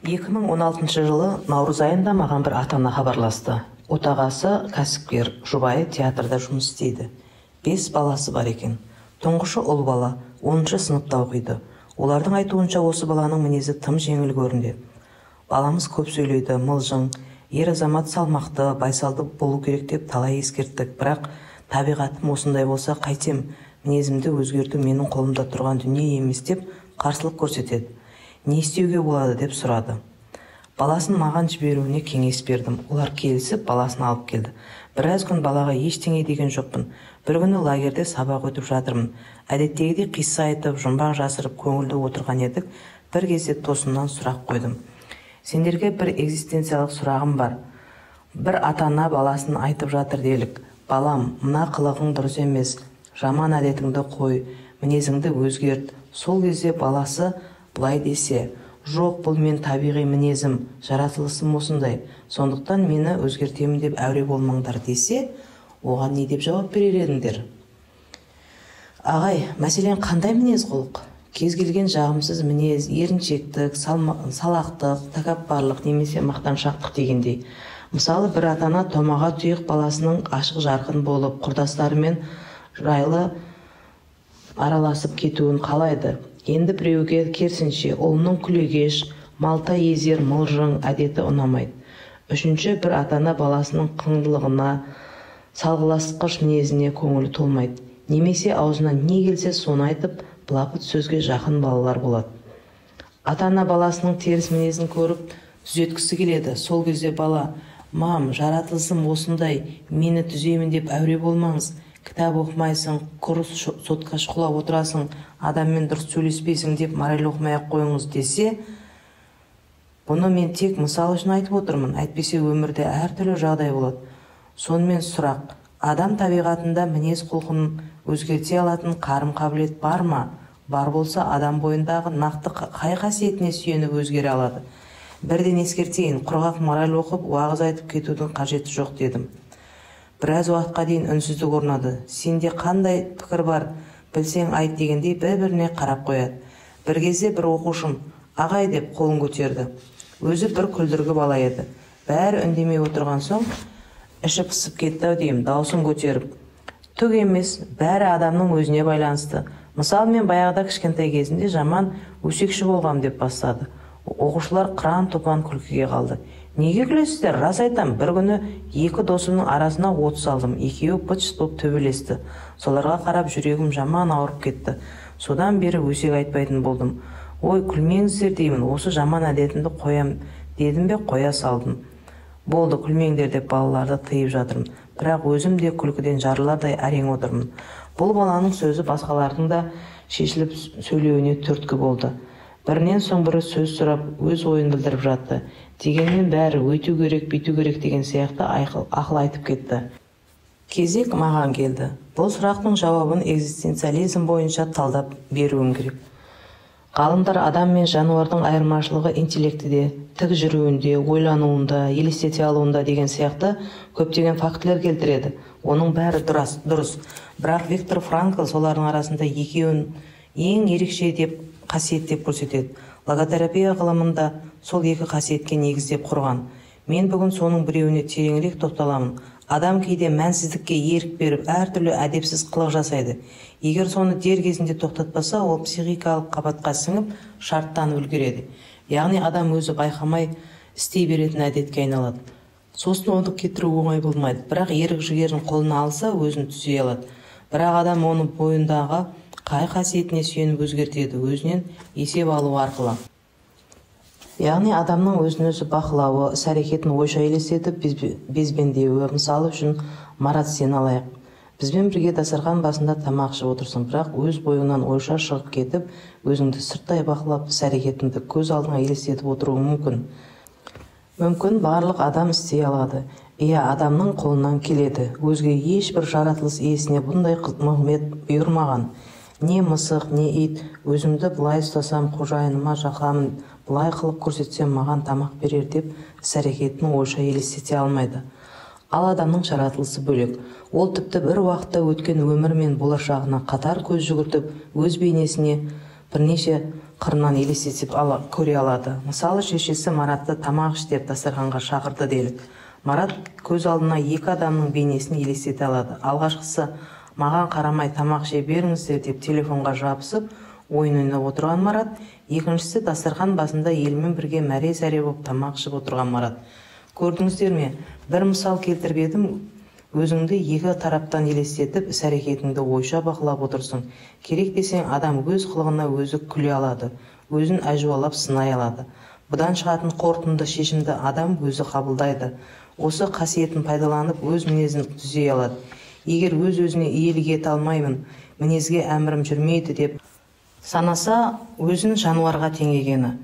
2016 жылы наурыз айында маған бір ата-ана хабарласты. Отағасы кәсіпкер, жұбайы театрда жұмыс істейді. 5 баласы бар екен. Тұңғышы ұл бала, 10 сыныпта оқиды. Олардың айтуынша, осы баланың мінезі тым жеңіл көрінеді. Баламыз көп сөйлейді, мылжың, ер азамат салмақты, байсалды болу керек деп талай ескерттік. Бірақ табиғатым осындай болса қайтем, мінезімді өзгерту менің қолымда тұрған дүние емес деп қарсылық көрсетеді. Не істеуге болады деп сұрады. Баласын маған жіберуіне кеңес бердім. Олар келісіп, баласын алып келді. Біраз күн балаға ештеңе деген жоқпын. Бір күні лагерде сабақ өтіп жатырмын. Әдеттегідей қисса айтып, жұмбақ жасырып, көңілді отырған едік. Бір кезде тосыннан сұрақ қойдым. Сендерге бір экзистенциялық сұрағым бар. Бір ата-ана баласын айтып жатыр делік. Балам, мына қылығың дұрыс емес, жаман әдетіңді қой, мінезіңді өзгерт. Сол кезде баласы былай десе: жоқ, бұл мен табиғи мінезім, жаратылысым осындай, сондықтан мені өзгертемін деп әуре болмаңдар десе, оған не деп жауап берер едіңдер? Ағай, мәселен, қандай мінез құлық? Кез келген жағымсыз мінез, еріншектік, салақтық, тәкаппарлық немесе мақтаншақтық дегендей. Мысалы, бір ата-ана томаға тұйық баласының ашық жарқын болып, құрдастарымен жайлы араласып кетуін қалайды. Енді біреуге керісінше, ұлының күлегеш, малта езер, мылжың әдеті ұнамайды. Үшінші бір ата-ана баласының қыңырлығына, салғыласқыш мінезіне көңілі толмайды. Немесе аузына не келсе соны айтып, былапыт сөзге жақын балалар болады. Ата-ана баласының теріс мінезін көріп, түзеткісі келеді. Сол кезде бала: «Мам, жаратылысым осындай, мені түзеймін деп әуре болмаңыз. Кітап оқымайсың, құр сотқа шұқылап отырасың, адаммен дұрыс сөйлеспейсің деп мораль оқымай ақ қойыңыз» десе, бұны мен тек мысал үшін айтып отырмын, әйтпесе өмірде әртүрлі жағдай болады. Сонымен сұрақ: адам табиғатында мінез құлқын өзгерте алатын қарым қабілет бар ма? Бар болса, адам бойындағы нақты қай қасиетіне сүйеніп өзгере алады? Бірден ескертейін, құрғақ мораль оқып, уағыз айтып кетудің қажеті жоқ дедім. Біраз уақытқа дейін үнсіздік орнады. Сенде қандай пікір бар, білсең айт дегендей бір-біріне қарап қояды. Бір кезде бір оқушым «ағай» деп қолын көтерді. Өзі бір күлдіргі бала еді. Бәрі үндемей отырған соң іші пысып кетті ау деймін, даусын көтеріп: «Түк емес, бәрі адамның өзіне байланысты. Мысалы, мен баяғыда кішкентай кезімде жаман өсекші болғам» деп бастады. Оқушылар қыран-топан күлкіге қалды. Неге күлесіздер? Рас айтам, бір күні екі досымның арасына от салдым. Екеуі быт-шыт болып төбелесті. Соларға қарап жүрегім жаман ауырып кетті. Содан бері өсек айтпайтын болдым. Ой, күлмеңіздер деймін, осы жаман әдетімді қоям дедім бе, қоя салдым. Болды, күлмеңдер деп балаларды тыйып жатырмын. Бірақ өзім де күлкіден жарылардай әрең отырмын. Бұл баланың сөзі басқалардың да шешіліп сөйлеуіне түрткі болды. Бірінен соң бірі сөз сұрап, өз ойын білдіріп жатты. Дегенмен бәрі өйту керек, бүйту керек деген сияқты ақыл айтып кетті. Кезек маған келді. Бұл сұрақтың жауабын экзистенциализм бойынша талдап беруім керек. Ғалымдар адам мен жануардың айырмашылығы интеллектіде, тік жүруінде, ойлануында, елестете алуында деген сияқты көптеген фактілер келтіреді. Оның бәрі дұрыс. Бірақ Виктор Франкл солардың арасында екеуін ең ерекше деп қасиет деп көрсетеді. Логотерапия ғылымында сол екі қасиетке негіздеп құрған. Мен бүгін соның біреуіне тереңірек тоқталамын. Адам кейде мәнсіздікке ерік беріп, әртүрлі әдепсіз қылық жасайды. Егер соны дер кезінде тоқтатпаса, ол психикалық қабатқа сіңіп, шарттанып үлгереді. Яғни адам өзі байқамай істей беретін әдетке айналады. Сосын оны кетіру оңай болмайды. Бірақ ерік жігерін қолына алса, өзін түзей алады. Бірақ адам оны бойындағы қай қасиетіне сүйеніп өзгертеді? Өзінен есеп алу арқылы. Яғни адамның өзін-өзі бақылауы, іс-әрекетін ойша елестетіп, безбендеуі. Мысалы үшін, Марат, сені алайық. Бізбен бірге дастархан басында тамақ ішіп отырсың, бірақ өз бойыңнан ойша шығып кетіп, өзіңді сырттай бақылап, іс-әрекетіңді көз алдыңа елестетіп отыруың мүмкін. Мүмкін, барлық адам істей алады. Иә, адамның қолынан келеді. Өзге ешбір жаратылыс иесіне бұндай нығмет бұйырмаған. Не мысық, не ит, өзімді былай ұстасам, қожайыныма жақамын, былай қылып көрсетсем, маған тамақ берер деп іс-әрекетін ойша елестете алмайды. Ал адамның жаратылысы бөлек. Ол тіпті бір уақытта өткен өмір мен болашағына қатар көз жүгіртіп, өз бейнесіне бірнеше қырынан елестетіп көре алады. Мысалы, шешесі Маратты тамақ іш деп дастарханға шақырды делік. Марат көз алдына екі адамның бейнесін елестете алады. Алғашқысы маған қарамай тамақ жей беріңіздер деп телефонға жабысып, ойын ойнап отырған Марат, екіншісі дастархан басында елмен бірге мәре-сәре болып тамақ ішіп отырған Марат. Көрдіңіздер ме? Бір мысал келтіріп едім, өзіңді екі тараптан елестетіп, іс-әрекетіңді ойша бақылап отырсың. Керек десең, адам өз қылығына өзі күле алады, өзін әжуалап сынай алады. Бұдан шығатын қорытынды шешімді адам өзі қабылдайды. Осы қасиетін пайдаланып, өз мінезін түзей алады. Егер өз-өзіне иелік ете алмаймын, мінезге әмірім жүрмейді деп санаса, өзін жануарға теңегені.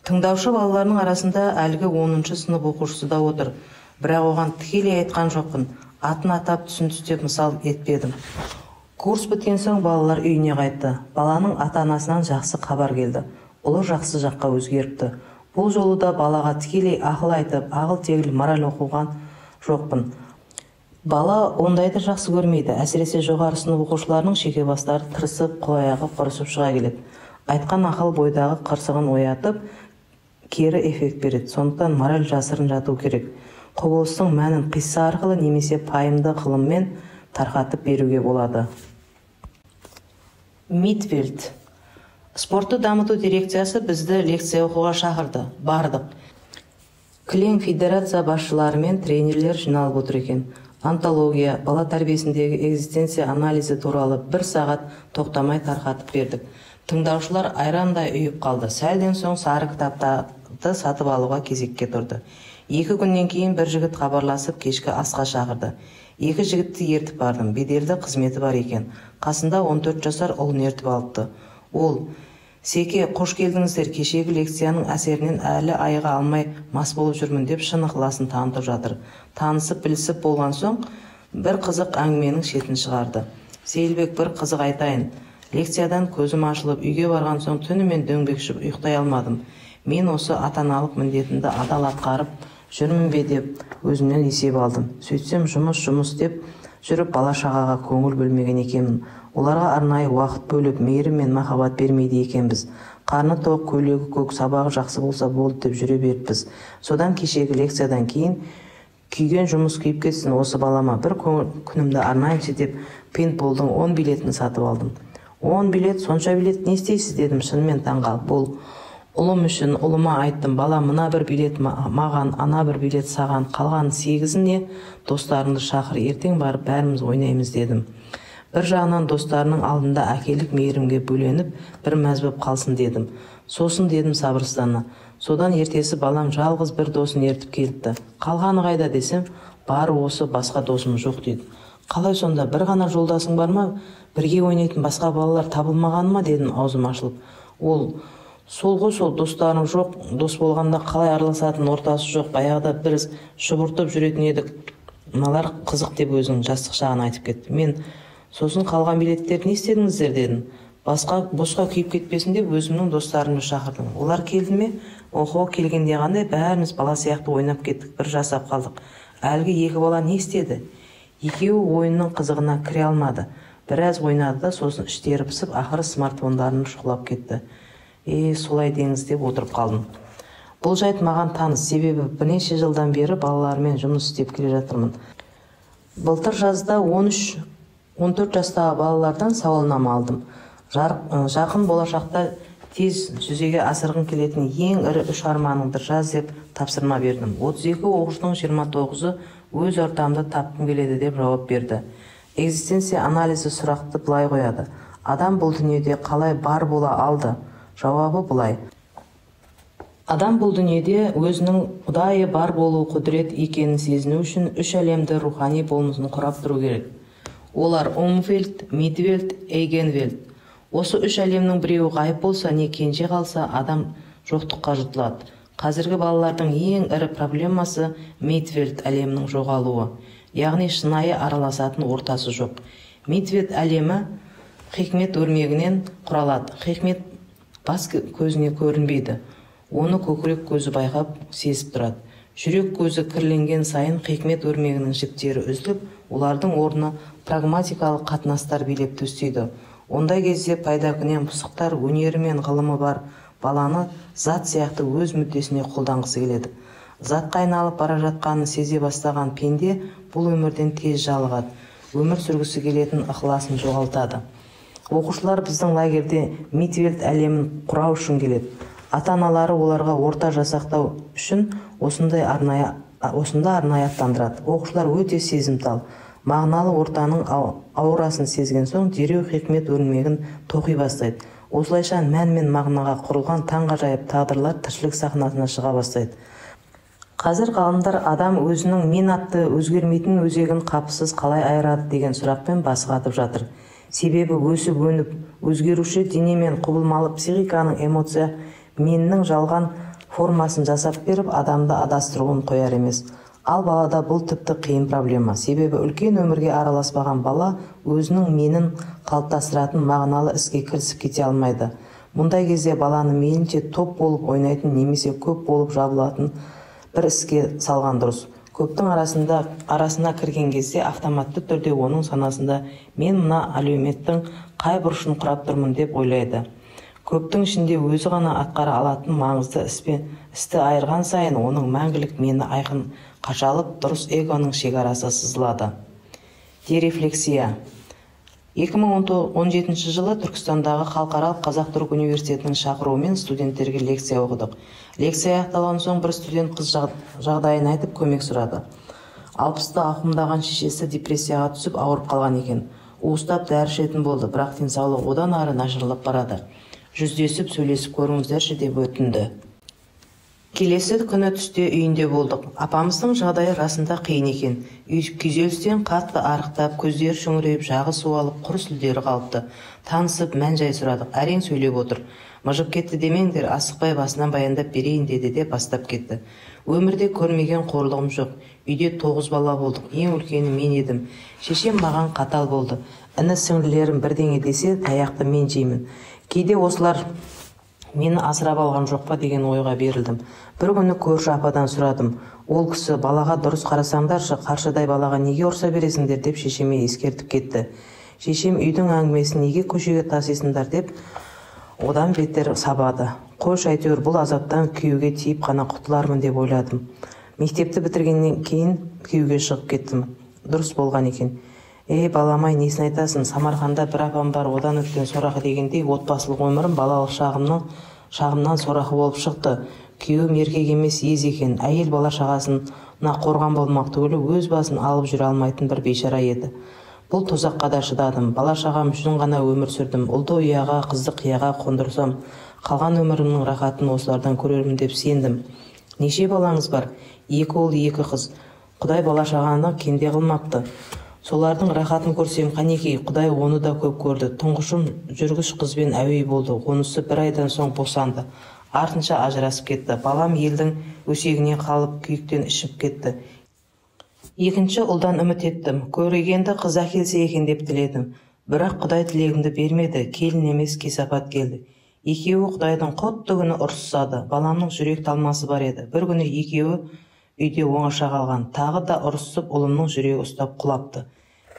Тыңдаушы балалардың арасында әлгі 10-шы сынып оқушысы да отыр. Бірақ оған тікелей айтқан жоқпын. Атын атап, түсін түстеп мысал етпедім. Курс біткен соң балалар үйіне қайтты. Баланың ата-анасынан жақсы хабар келді. Ұлы жақсы жаққа өзгеріпті. Бұл жолы да балаға тікелей ақыл айтып, ағыл-тегіл мораль оқыған жоқпын. Бала ондайды жақсы көрмейді. Әсіресе жоғары сынып оқушыларының шеке бастары тырысып, қол-аяғы құрысып шыға келеді. Айтқан ақыл бойдағы қырсығын оятып, кері эффект береді. Сондықтан мораль жасырын жату керек. Құбылыстың мәнін қисса арқылы немесе пайымды ғылыммен тарқатып беруге болады. Митвельт. Спортты дамыту дирекциясы бізді лекция оқуға шақырды. Бардық. Кілең федерация басшылары мен тренерлер жиналып отыр екен. Онтология, бала тәрбиесіндегі экзистенция анализі туралы бір сағат тоқтамай тарқатып бердік. Тыңдаушылар айрандай ұйып қалды. Сәлден соң сары кітаптарды сатып алуға кезекке тұрды. 2 күннен кейін бір жігіт хабарласып кешкі асқа шақырды. 2 жігітті ертіп бардым. Беделді қызметі бар екен. Қасында 14 жасар ұлын ертіп алыпты. Ол, «Секе, қош келдіңіздер, кешегі лекцияның әсерінен әлі айыға алмай мас болып жүрмін» деп шын ықыласын танытып жатыр. Танысып білісіп болған соң бір қызық әңгіменің шетін шығарды. «Сейілбек, бір қызық айтайын. Лекциядан көзім ашылып, үйге барған соң түнімен дөңбекшіп ұйықтай алмадым. Мен осы ата-аналық міндетімді адал атқарып жүрмін бе деп өзімнен есеп алдым. Сөйтсем жұмыс деп жүріп бала-шағаға көңіл бөлмеген екенмін. Оларға арнайы уақыт бөліп, мейірім мен махаббат бермейді екенбіз. Қарны тоқ, көйлегі көк, сабағы жақсы болса болды деп жүре беріппіз. Содан кешегі лекциядан кейін күйген жұмыс күйіп кетсін, осы балама бір күнімді арнайыншы деп пейнтболдың 10 билетін сатып алдым. 10 билет, сонша билет не істейсіз дедім шынымен таңғалып. Бұл ұлым үшін ұлыма айттым, бала мына бір билет маған, ана бір билет саған, қалған 8-іне достарыңды шақыр, ертең барып бәріміз ойнаймыз дедім. Бір жағынан достарының алдында әкелік мейірімге бөленіп, бір мәз боп қалсын дедім. Сосын дедім сабырсыздана. Содан ертесі балам жалғыз бір досын ертіп келіпті. Қалғаны қайда десем, бар осы, басқа досым жоқ дейді. Қалай сонда, бір ғана жолдасың бар ма, бірге ойнайтын басқа балалар табылмаған ма дедім аузым ашылып. Ол, сол ғой сол, достарым жоқ, дос болғанда қалай араласатын ортасы жоқ, баяғыда бір шұбыртып жүретін едік. Мыналар қызық деп өзінің жастық шағын айтып кетті. Мен сосын қалған билеттерді не істедіңіздер дедім. Басқа босқа күйіп кетпесін деп өзімнің достарымды шақырдым. Олар келді ме? Оқо, келгенде қандай, бәріміз бала сияқты ойнап кеттік, бір жасап қалдық. Әлгі 2 бала не істеді? Екеуі ойынның қызығына кіре алмады. Біраз ойнады да, сосын іштері пысып, ақыры смартфондарын шұқылап кетті. Солай деңіз деп отырып қалдым. Бұл жайт маған таныс, себебі бірнеше жылдан бері балалармен жұмыс істеп келе жатырмын. Былтыр жазда 13-14 жастағы балалардан сауалнама алдым. Жақын болашақта тез жүзеге асырғың келетін ең ірі 3 арманыңды жаз деп тапсырма бердім. 32 оқушының 29-ы өз ортамды тапқым келеді деп жауап берді. Экзистенция анализі сұрақты былай қояды. Адам бұл дүниеде қалай бар бола алды? Жауабы былай. Адам бұл дүниеде өзінің ұдайы бар болу құдірет екенін сезіну үшін үш әлемді рухани болмысын құрап тұру керек. Олар Умвельт, Мидвельт, Эйгенвельт. Осы үш әлемнің біреуі ғайып болса, не кенже қалса, адам жоқтыққа жұтылады. Қазіргі балалардың ең ірі проблемасы Мидвельт әлемінің жоғалуы, яғни шынайы араласатын ортасы жоқ. Мидвельт әлемі хикмет өрмегінен құралады. Хикмет бас көзіне көрінбейді. Оны көкірек көзі байқап сезіп тұрады. Жүрек көзі кірленген сайын хикмет өрмегінің жіптері үзіліп, олардың орнына прагматикалық қатынастар билеп төстейді. Ондай кезде пайдакүнем пысықтар өнері мен ғылымы бар баланы зат сияқты өз мүддесіне қолданғысы келеді. Затқа айналып бара жатқанын сезе бастаған пенде бұл өмірден тез жалығады, өмір сүргісі келетін ықыласын жоғалтады. Оқушылар біздің лагерьде Митвельт әлемін құрау үшін келеді. Ата-аналары оларға орта жасақтау үшін осында арнайы аттандырады. Оқушылар өте сезімтал. Мағыналы ортаның аурасын сезген соң дереу хикмет өрмегін тоқи бастайды. Осылайша мән мен мағынаға құрылған таңғажайып тағдырлар тіршілік сахнасына шыға бастайды. Қазір ғалымдар адам өзінің мен атты өзгермейтін өзегін қапысыз қалай айырады деген сұрақпен басы қатып жатыр. Себебі өсіп өніп, өзгеруші дене мен құбылмалы психиканың эмоция меннің жалған формасын жасап беріп, адамды адастыруын қояр емес. Ал балада бұл тіпті қиын проблема. Себебі үлкен өмірге араласпаған бала өзінің менін қалыптастыратын мағыналы іске кірісіп кете алмайды. Мұндай кезде баланы мейлінше топ болып ойнайтын немесе көп болып жабылатын бір іске салған дұрыс. Көптің арасына кірген кезде автоматты түрде оның санасында мен мына әлеуметтің қай бұрышын құрап тұрмын деп ойлайды. Көптің ішінде өзі ғана атқара алатын маңызды істі айырған сайын оның мәңгілік мені айқын қашалып, дұрыс эгоның шекарасы сызылады. Дерефлексия. 2017 жылы Түркістандағы Халықаралық Қазақ-Түрік университетінің шақыруымен студенттерге лекция оқыдық. Лекция аяқталған соң бір студент қыз жағдайын айтып көмек сұрады. 60-ты ауқымдаған шешесі депрессияға түсіп ауырып қалған екен. Уыстап дәрі ішетін болды, бірақ денсаулығы одан ары нашарлап барады. Жүздесіп сөйлесіп көріңіздерші деп өтінді. Келесі күні түсте үйінде болдық. Апамыздың жағдайы расында қиын екен. Күйзелістен қатты арықтап, көздері шүңірейіп, жағы суалып, құр сүлдері қалыпты. Танысып, мән-жай сұрадық. Әрең сөйлеп отыр. Мыжып кетті демеңдер, асықпай басынан баяндап берейін деді де бастап кетті. Өмірде көрмеген қорлығым жоқ. Үйде 9 бала болдық. Ең үлкені мен едім. Шешем маған қатал болды. Іні-сіңлілерім бірдеңе десе, таяқты мен жеймін. Кейде осылар мені асырап алған жоқ па деген ойға берілдім. Бір күні көрші ападан сұрадым. Ол кісі балаға дұрыс қарасаңдаршы, қаршадай балаға неге ұрса бересіңдер деп шешеме ескертіп кетті. Шешем үйдің әңгімесін неге көшеге тасисыңдар деп одан бетер сабады. Қойшы, әйтеуір бұл азаптан күйеуге тиіп қана құтылармын деп ойладым. Мектепті бітіргеннен кейін күйеуге шығып кеттім. Дұрыс болған екен. Ей, баламай, несін айтасың, Самарқанда бір апам бар, одан өткен сорақы дегендей отбасылық өмірім балалық шағымнан сорақы болып шықты. Күйеуім еркек емес, ез екен. Әйел бала шағасына қорған болмақ түгілі өз басын алып жүре алмайтын бір бейшара еді. Бұл тозаққа да шыдадым. Бала шағам үшін ғана өмір сүрдім. Ұлды ұяға, қызды қияға қондырсам, қалған өмірімнің рахатын осылардан көрермін деп сендім. Неше балаңыз бар? 2 ұл, 2 қыз. Құдай бала шағаны кенде қылмапты. Солардың рахатын көрсем қанекей, Құдай оны да көп көрді. Тұңғышым жүргіш қызбен әуей болды. Онысы бір айдан соң босанды. Артынша ажырасып кетті. Балам елдің өсегіне қалып, күйіктен ішіп кетті. Екінші ұлдан үміт еттім. Көрегенді қыз әкелсе екен деп тіледім. Бірақ Құдай тілегімді бермеді. Келін емес, кесапат келді. Екеуі Құдайдың құтты күні ұрысады. Баламның жүрек талмасы бар еді. Бір күні екеуі үйде оңаша қалған. Тағы да ұрысып, ұлымның жүрегі ұстап құлапты.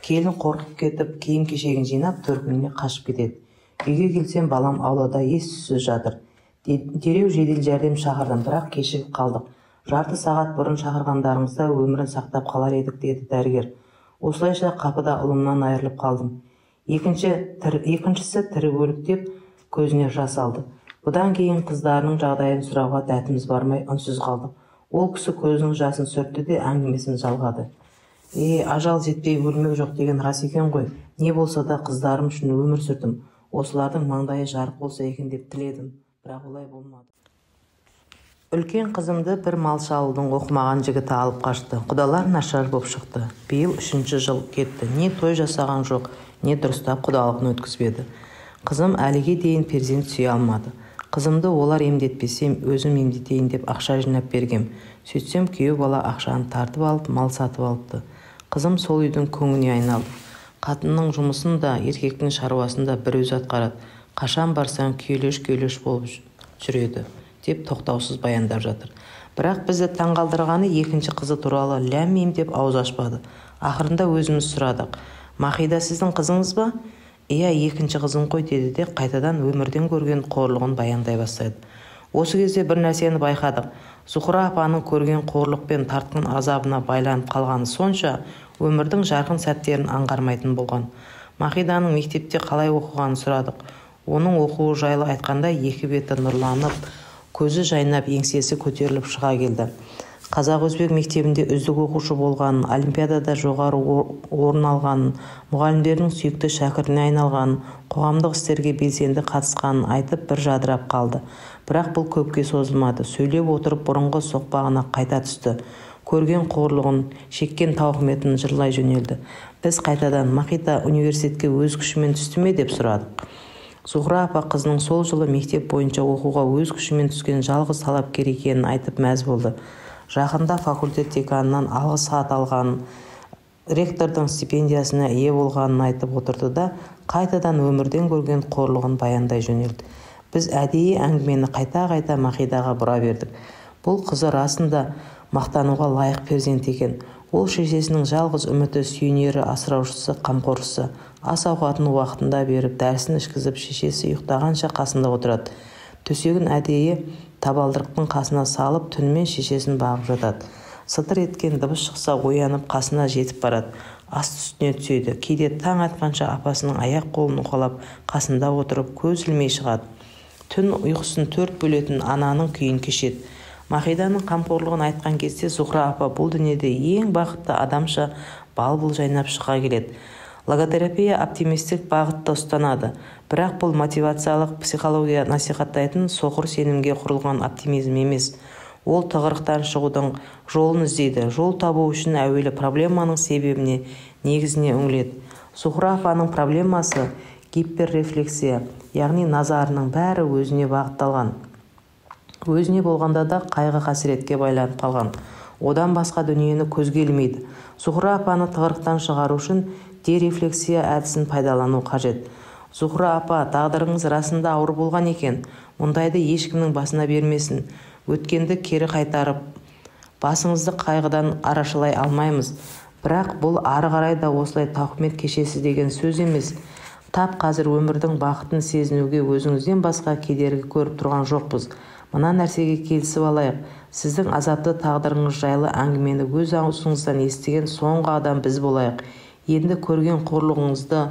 Келін қорқып кетіп, киім-кешегін жинап, төркініне қашып кетеді. Үйге келсем, балам аулада ес-түссіз жатыр. Дереу жедел жәрдем шақырдым, бірақ кешігіп қалдық. Жарты сағат бұрын шақырғандарыңызда өмірін сақтап қалар едік, деді дәрігер. Осылайша қапыда ұлымнан айырылып қалдым. Екіншісі тірі өлік деп көзіне жас алды. Бұдан кейін қыздарының жағдайын сұрауға дәтіміз бармай үнсіз қалдық. Ол кісі көзінің жасын сүртті де әңгімесін жалғады. Ажал жетпей өлмек жоқ деген рас екен ғой. Не болса да қыздарым үшін өмір сүрдім. Осылардың маңдайы жарық болса екен деп тіледім. Бірақ олай болмады. Үлкен қызымды бір малшы ауылдың оқымаған жігіті алып қашты. Құдалар нашар боп шықты. Биыл 3-ші жыл кетті. Не той жасаған жоқ, не дұрыстап құдалығын өткізбеді. Қызым әліге дейін перзент сүйе алмады. Қызымды олар емдетпесем, өзім емдетейін деп ақша жинап бергем. Сөйтсем, күйеу бала ақшаны тартып алып, мал сатып алыпты. Қызым сол үйдің көңіне айналды. Қатынның жұмысын да, еркектің шаруасын да бір өзі атқарады. Қашан барсаң күйелеш-күйелеш болып жүреді, деп тоқтаусыз баяндап жатыр. Бірақ бізді таңғалдырғаны екінші қызы туралы ләм-мим деп ауыз ашпады. Ақырында өзіміз сұрадық. Махида сіздің қызыңыз ба? Иә, екінші қызым ғой, деді де қайтадан өмірден көрген қорлығын баяндай бастады. Осы кезде бір нәрсені байқадық. Зухра апаның көрген қорлық пен тартқан азабына байланып қалғаны сонша, өмірдің жарқын сәттерін аңғармайтын болған. Махиданың мектепте қалай оқығанын сұрадық. Оның оқуы жайлы айтқанда екі беті нұрланып, көзі жайнап, еңсесі көтеріліп шыға келді. Қазақ-өзбек мектебінде үздік оқушы болғанын, олимпиадада жоғары орын алғанын, мұғалімдердің сүйікті шәкіртіне айналғанын, қоғамдық істерге белсенді қатысқанын айтып бір жадырап қалды. Бірақ бұл көпке созылмады. Сөйлеп отырып бұрынғы соқпағына қайта түсті. Көрген қорлығын, шеккен тауқыметін жырлай жөнелді. Біз қайтадан Махида университетке өз күшімен түсті ме деп сұрадық. Зухра апа қызының сол жылы мектеп бойынша оқуға өз күшімен түскен жалғыз талапкер екенін айтып мәз болды. Жақында факультет деканынан алғыс хат алғанын, ректордың стипендиясына ие болғанын айтып отырды да, қайтадан өмірден көрген қорлығын баяндай жөнелді. Біз әдейі әңгімені қайта-қайта Махидаға бұра бердік. Бұл қызы расында мақтануға лайық перзент екен. Ол шешесінің жалғыз үміті, сүйенері, асыраушысы, қамқоршысы. Ас-ауқатын уақытында беріп, дәрісін ішкізіп, шешесі ұйықтағанша қасында отырады. Төсегін әдейі табалдырықтың қасына салып, түнімен шешесін бағып жатады. Сытыр еткен дыбыс шықса, оянып қасына жетіп барады. Асты үстіне түседі. Кейде таң атқанша апасының аяқ қолын уқалап, қасында отырып, көз ілмей шығады. Түн ұйқысын төрт бөлетін ананың күйін кешеді. Махиданың қамқорлығын айтқан кезде Зухра апа бұл дүниеде ең бақытты адамша бал-бұл жайнап шыға келеді. Логотерапия оптимистік бағытты ұстанады. Бірақ бұл мотивациялық психология насихаттайтын соқыр сенімге құрылған оптимизм емес. Ол тығырықтан шығудың жолын іздейді. Жол табу үшін әуелі проблеманың себебіне, негізіне үңіледі. Зухра апаның проблемасы гиперрефлексия, яғни назарының бәрі өзіне бағытталған. Өзіне болғанда да қайғы-қасіретке байланып қалған. Одан басқа дүниені көзге ілмейді. Зухра апаны тығырықтан шығару үшін дерефлексия әдісін пайдалану қажет. Зухра апа, тағдырыңыз расында ауыр болған екен. Мұндайды ешкімнің басына бермесін. Өткенді кері қайтарып, басыңызды қайғыдан арашалай алмаймыз. Бірақ бұл ары қарай да осылай тауқымет кешесіз деген сөз емес. Тап қазір өмірдің бақытын сезінуге өзіңізден басқа кедергі көріп тұрған жоқпыз. Мына нәрсеге келісіп алайық. Сіздің азапты тағдырыңыз жайлы әңгімені өз аузыңыздан естіген соңғы адам біз болайық. Енді көрген қорлығыңызды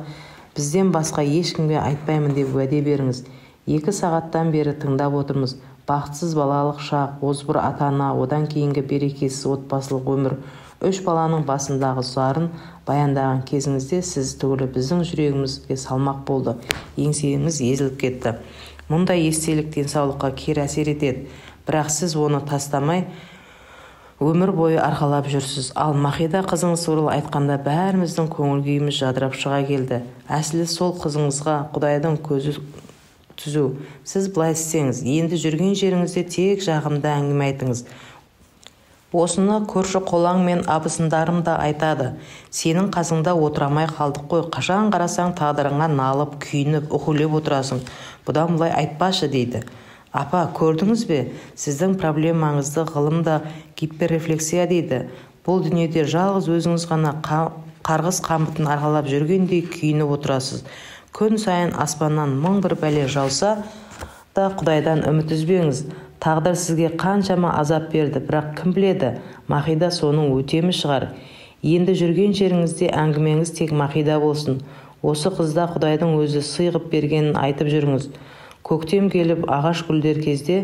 бізден басқа ешкімге айтпаймын деп уәде беріңіз. 2 сағаттан бері тыңдап отырмыз. Бақытсыз балалық шақ, озбыр ата-ана, одан кейінгі берекесіз отбасылық өмір, 3 баланың басындағы зарын баяндаған кезіңізде сіз түгілі біздің жүрегімізге салмақ болды, еңсеміз езіліп кетті. Мұндай естелік денсаулыққа кері әсер етеді, бірақ сіз оны тастамай өмір бойы арқалап жүрсіз. Ал Махида қызыңыз туралы айтқанда бәріміздің көңіл күйіміз жадырап шыға келді. Әсілі сол қызыңызға Құдайдың көзі түзу. Сіз былай істеңіз, енді жүрген жеріңізде тек жағымды әңгіме айтыңыз. Осыны көрші қолаң мен абысындарым да айтады. Сенің қасыңда отырамай қалдық қой, қашан қарасаң тағдырыңа налып, күйініп, үһілеп отырасың. Бұдан былай айтпашы дейді. Апа, көрдіңіз бе, сіздің проблемаңызды ғылым да гиперрефлексия дейді. Бұл дүниеде жалғыз өзіңіз ғана қарғыс қамытын арқалап жүргендей күйініп отырасыз. Күн сайын аспаннан 1001 бәле жауса да Құдайдан үміт үзбеңіз. Тағдыр сізге қаншама азап берді, бірақ кім біледі, Махида соның өтемі шығар. Енді жүрген жеріңізде әңгімеңіз тек Махида болсын. Осы қызда Құдайдың өзі сый ғып бергенін айтып жүріңіз. Көктем келіп ағаш гүлдер кезде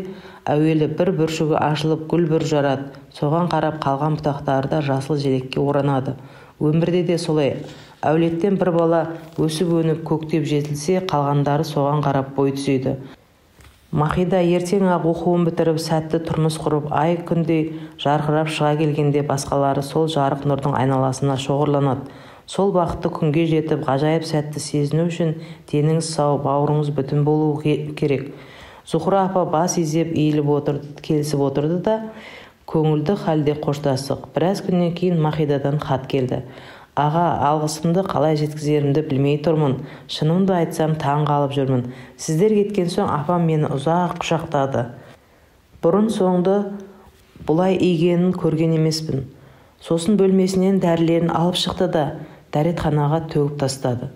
әуелі бір бүршігі ашылып гүл бүр жарады. Соған қарап қалған бұтақтары да жасыл желекке оранады. Өмірде де солай. Әулеттен бір бала өсіп-өніп көктеп жетілсе, қалғандары соған қарап бой түзейді. Махида ертең-ақ оқуын бітіріп, сәтті тұрмыс құрып, ай күндей жарқырап шыға келгенде басқалары сол жарық нұрдың айналасына шоғырланады. Сол бақытты күнге жетіп, ғажайып сәтті сезіну үшін деніңіз сау, бауырыңыз бүтін болуы керек. Зухра апа бас изеп иіліп отырды, келісіп отырды да көңілді халде қоштастық. Біраз күннен кейін Махидадан хат келді. Аға, алғысымды қалай жеткізерімді білмей тұрмын. Шынымды айтсам, таң қалып жүрмін. Сіздер кеткен соң апам мені ұзақ құшақтады. Бұрын соңды бұлай игенін көрген емеспін. Сосын бөлмесінен дәрілерін алып шықты да дәретханаға төгіп тастады.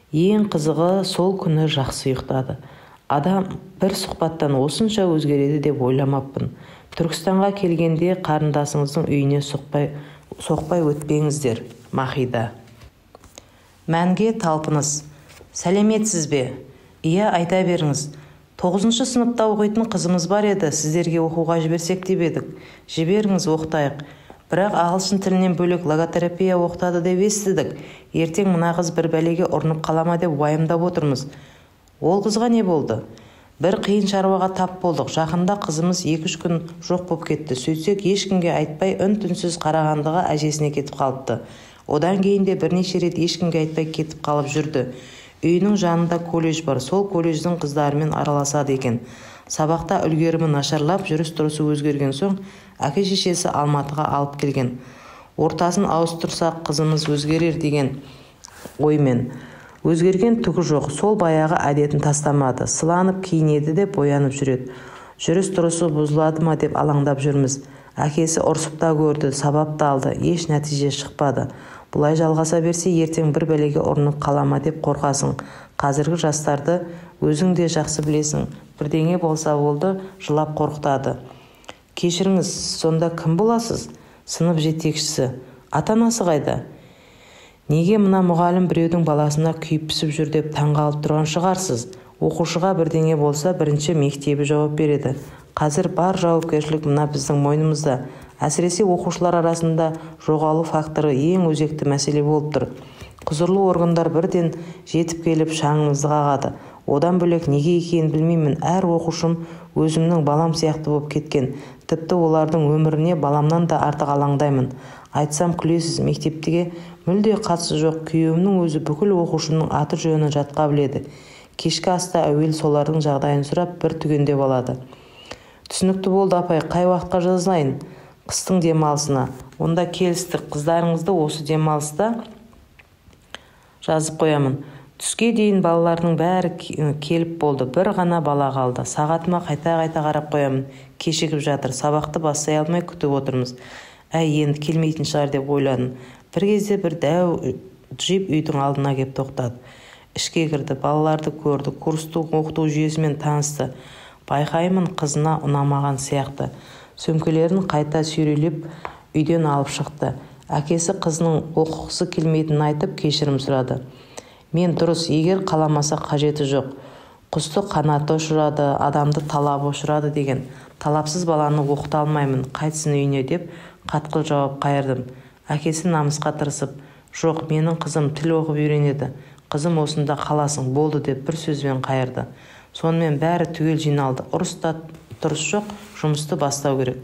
Ең қызығы, сол күні жақсы ұйықтады. Адам бір сұхбаттан осынша өзгереді деп ойламаппын. Түркістанға келгенде қарындасыңыздың үйіне соқпай өтпеңіздер. Махида. Мәнге талпыныс. Сәлеметсіз бе? Иә, айта беріңіз. 9 сыныпта оқитын қызымыз бар еді, сіздерге оқуға жіберсек деп едік. Жіберіңіз, оқытайық. Бірақ ағылшын тілінен бөлек логотерапия оқытады деп естідік. Ертең мына қыз бір бәлеге ұрынып қалама деп уайымдап отырмыз. Ол қызға не болды? Бір қиын шаруаға тап болдық. Жақында қызымыз 2-3 күн жоқ боп кетті. Сөйтсек, ешкімге айтпай үн-түнсіз Қарағандыға әжесіне кетіп қалыпты. Одан кейін де бірнеше рет ешкімге айтпай кетіп қалып жүрді. Үйінің жанында колледж бар. Сол колледждің қыздарымен араласады екен. Сабақта үлгерімі нашарлап, жүріс-тұрысы өзгерген соң әке-шешесі Алматыға алып келген. Ортасын ауыстырсақ қызымыз өзгерер деген оймен. Өзгерген түгі жоқ, сол баяғы әдетін тастамады. Сыланып киінеді де боянып жүреді. Жүріс-тұрысы бұзылады ма деп алаңдап жүрміз. Әкесі ұрсып та көрді, сабап та алды, еш нәтиже шықпады. Бұлай жалғаса берсе, ертең бір бәлеге ұрынып қалама деп қорқасың. Қазіргі жастарды өзің де жақсы білесің. Бірдеңе болса болды, жылап қорқытады. Кешіріңіз, сонда кім боласыз? Сынып жетекшісі. Ата-анасы қайда? Неге мына мұғалім біреудің баласына күйіп пісіп жүр деп таңғалып тұрған шығарсыз? Оқушыға бірдеңе болса, бірінші мектебі жауап береді. Қазір бар жауапкершілік мына біздің мойнымызда. Әсіресе оқушылар арасында жоғалу факторы ең өзекті мәселе болып тұр. Құзырлы органдар бірден жетіп келіп шаңымызды қағады. Одан бөлек неге екенін білмеймін, әр оқушым өзімнің балам сияқты болып кеткен. Тіпті олардың өміріне баламнан да артық алаңдаймын. Айтсам күлесіз, мектептеге мүлде қатысы жоқ күйеуімнің өзі бүкіл оқушымның аты жөнін жатқа біледі. Кешкі аста әуел солардың жағдайын сұрап бір түгендеп алады. Түсінікті болды, апай, қай уақытқа жазайын? Қыстың демалысына. Онда келістік, қыздарыңызды осы демалыста жазып қоямын. Түске дейін балалардың бәрі келіп болды, бір ғана бала қалды. Сағатыма қайта-қайта қарап қоямын. Кешігіп жатыр, сабақты бастай алмай күтіп отырмыз. Әй, енді келмейтін шығар деп ойладым. Бір кезде бір дәу джип үйдің алдына кеп тоқтады. Ішке кірді, балаларды көрді, курстық оқыту жүйесімен танысты. Байқаймын, қызына ұнамаған сияқты. Сөмкелерін қайта сүйрелеп үйден алып шықты. Әкесі қызының оқығысы келмейтінін айтып кешірім сұрады. Мен дұрыс, егер қаламаса қажеті жоқ. Құсты қанаты ұшырады, адамды талабы ұшырады деген. Талапсыз баланы оқыта алмаймын, қайтсын үйіне деп қатқыл жауап қайырдым. Әкесі намысқа тырысып, жоқ, менің қызым тіл оқып үйренеді. Қызым осында қаласың, болды деп бір сөзбен қайырды. Сонымен бәрі түгел жиналды. Ұрыс та тұрыс жоқ, жұмысты бастау керек.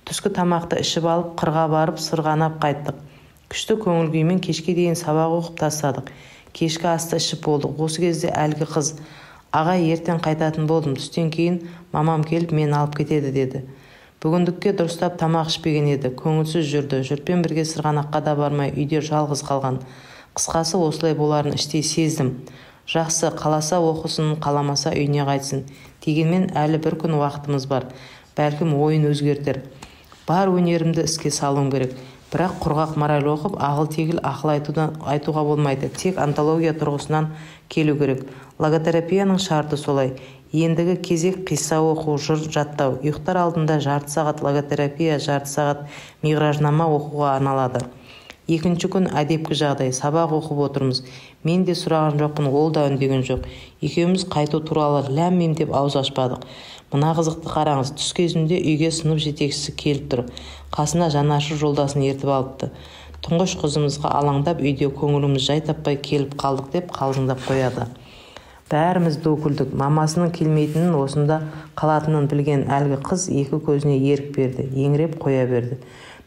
Түскі тамақты ішіп алып, қырға барып сырғанап қайттық. Күшті көңіл күймен кешке дейін сабақ оқып тастадық. Кешкі асты ішіп болдық. Осы кезде әлгі қыз, ағай, ертең қайтатын болдым, түстен кейін мамам келіп мені алып кетеді деді. Бүгіндікке дұрыстап тамақ ішпеген еді, көңілсіз жүрді. Жұртпен бірге сырғанаққа да бармай үйде жалғыз қалған. Қысқасы осылай боларын іштей сездім. Жақсы, қаласа оқысын, қаламаса үйіне қайтсын. Дегенмен әлі бір күн уақытымыз бар. Бәлкім ойын өзгертер. Бар өнерімді іске салуым керек. Бірақ құрғақ мораль оқып, ағыл-тегіл ақыл айтуға болмайды. Тек онтология тұрғысынан келу керек. Логотерапияның шарты солай. Ендігі кезек қисса оқу, жыр жаттау. Ұйықтар алдында жарты сағат логотерапия, жарты сағат миғражнама оқуға арналады. Екінші күн әдепкі жағдай, сабақ оқып отырмыз. Мен де сұраған жоқпын, ол да үндеген жоқ. Екеуміз қайту туралы ләм-мим деп ауыз ашпадық. Мына қызықты қараңыз, түс кезінде үйге сынып жетекшісі келіп тұр. Қасына жанашыр жолдасын ертіп алыпты. Тұңғыш қызымызға алаңдап үйде көңіліміз жай таппай келіп қалдық деп қалжыңдап қояды. Бәріміз ду күлдік. Мамасының келмейтінін, осында қалатынын білген әлгі қыз екі көзіне ерік берді, еңіреп қоя берді.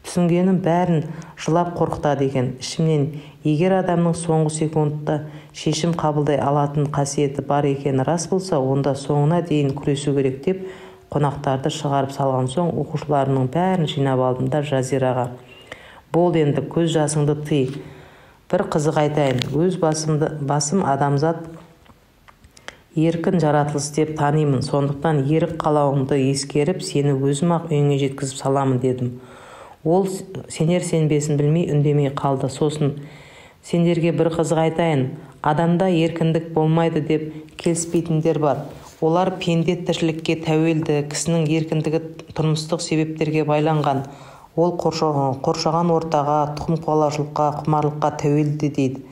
Түсінгенім бәрін жылап қорқытады екен. Ішімнен егер адамның соңғы секундта шешім қабылдай алатын қасиеті бар екені рас болса, онда соңына дейін күресу керек деп қонақтарды шығарып салған соң оқушыларының бәрін жинап алдым да Жазираға. Болды енді, көз жасыңды тый. Бір қызық айтайын, өз басым адамзат еркін жаратылыс деп танимын. Сондықтан ерік қалауыңды ескеріп, сені өзім-ақ үйіңе жеткізіп саламын дедім. Ол сенер сенбесін білмей үндемей қалды. Сосын Сендерге бір қызық айтайын. Адамда еркіндік болмайды деп келіспейтіндер бар. Олар пенде тіршілікке тәуелді, кісінің еркіндігі тұрмыстық себептерге байланған. Ол қоршаған ортаға, тұқым қуалаушылыққа, құмарлыққа тәуелді дейді.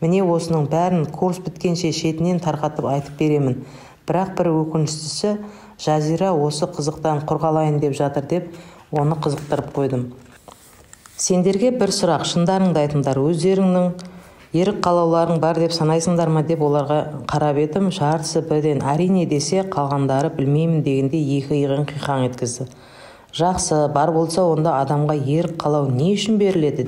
Міне, осының бәрін курс біткенше шетінен тарқатып айтып беремін. Бірақ бір өкініштісі, Жазира осы қызықтан құр қалайын деп жатыр деп, оны қызықтырып қойдым. Сендерге бір сұрақ, шындарыңды айтыңдар. Өздеріңнің ерік қалауларың бар деп санайсыңдар ма деп оларға қарап едім, жартысы бірден әрине десе, қалғандары білмеймін дегенде екі иығын қиқаң еткізді. Жақсы, бар болса, онда адамға ерік қалау не үшін беріледі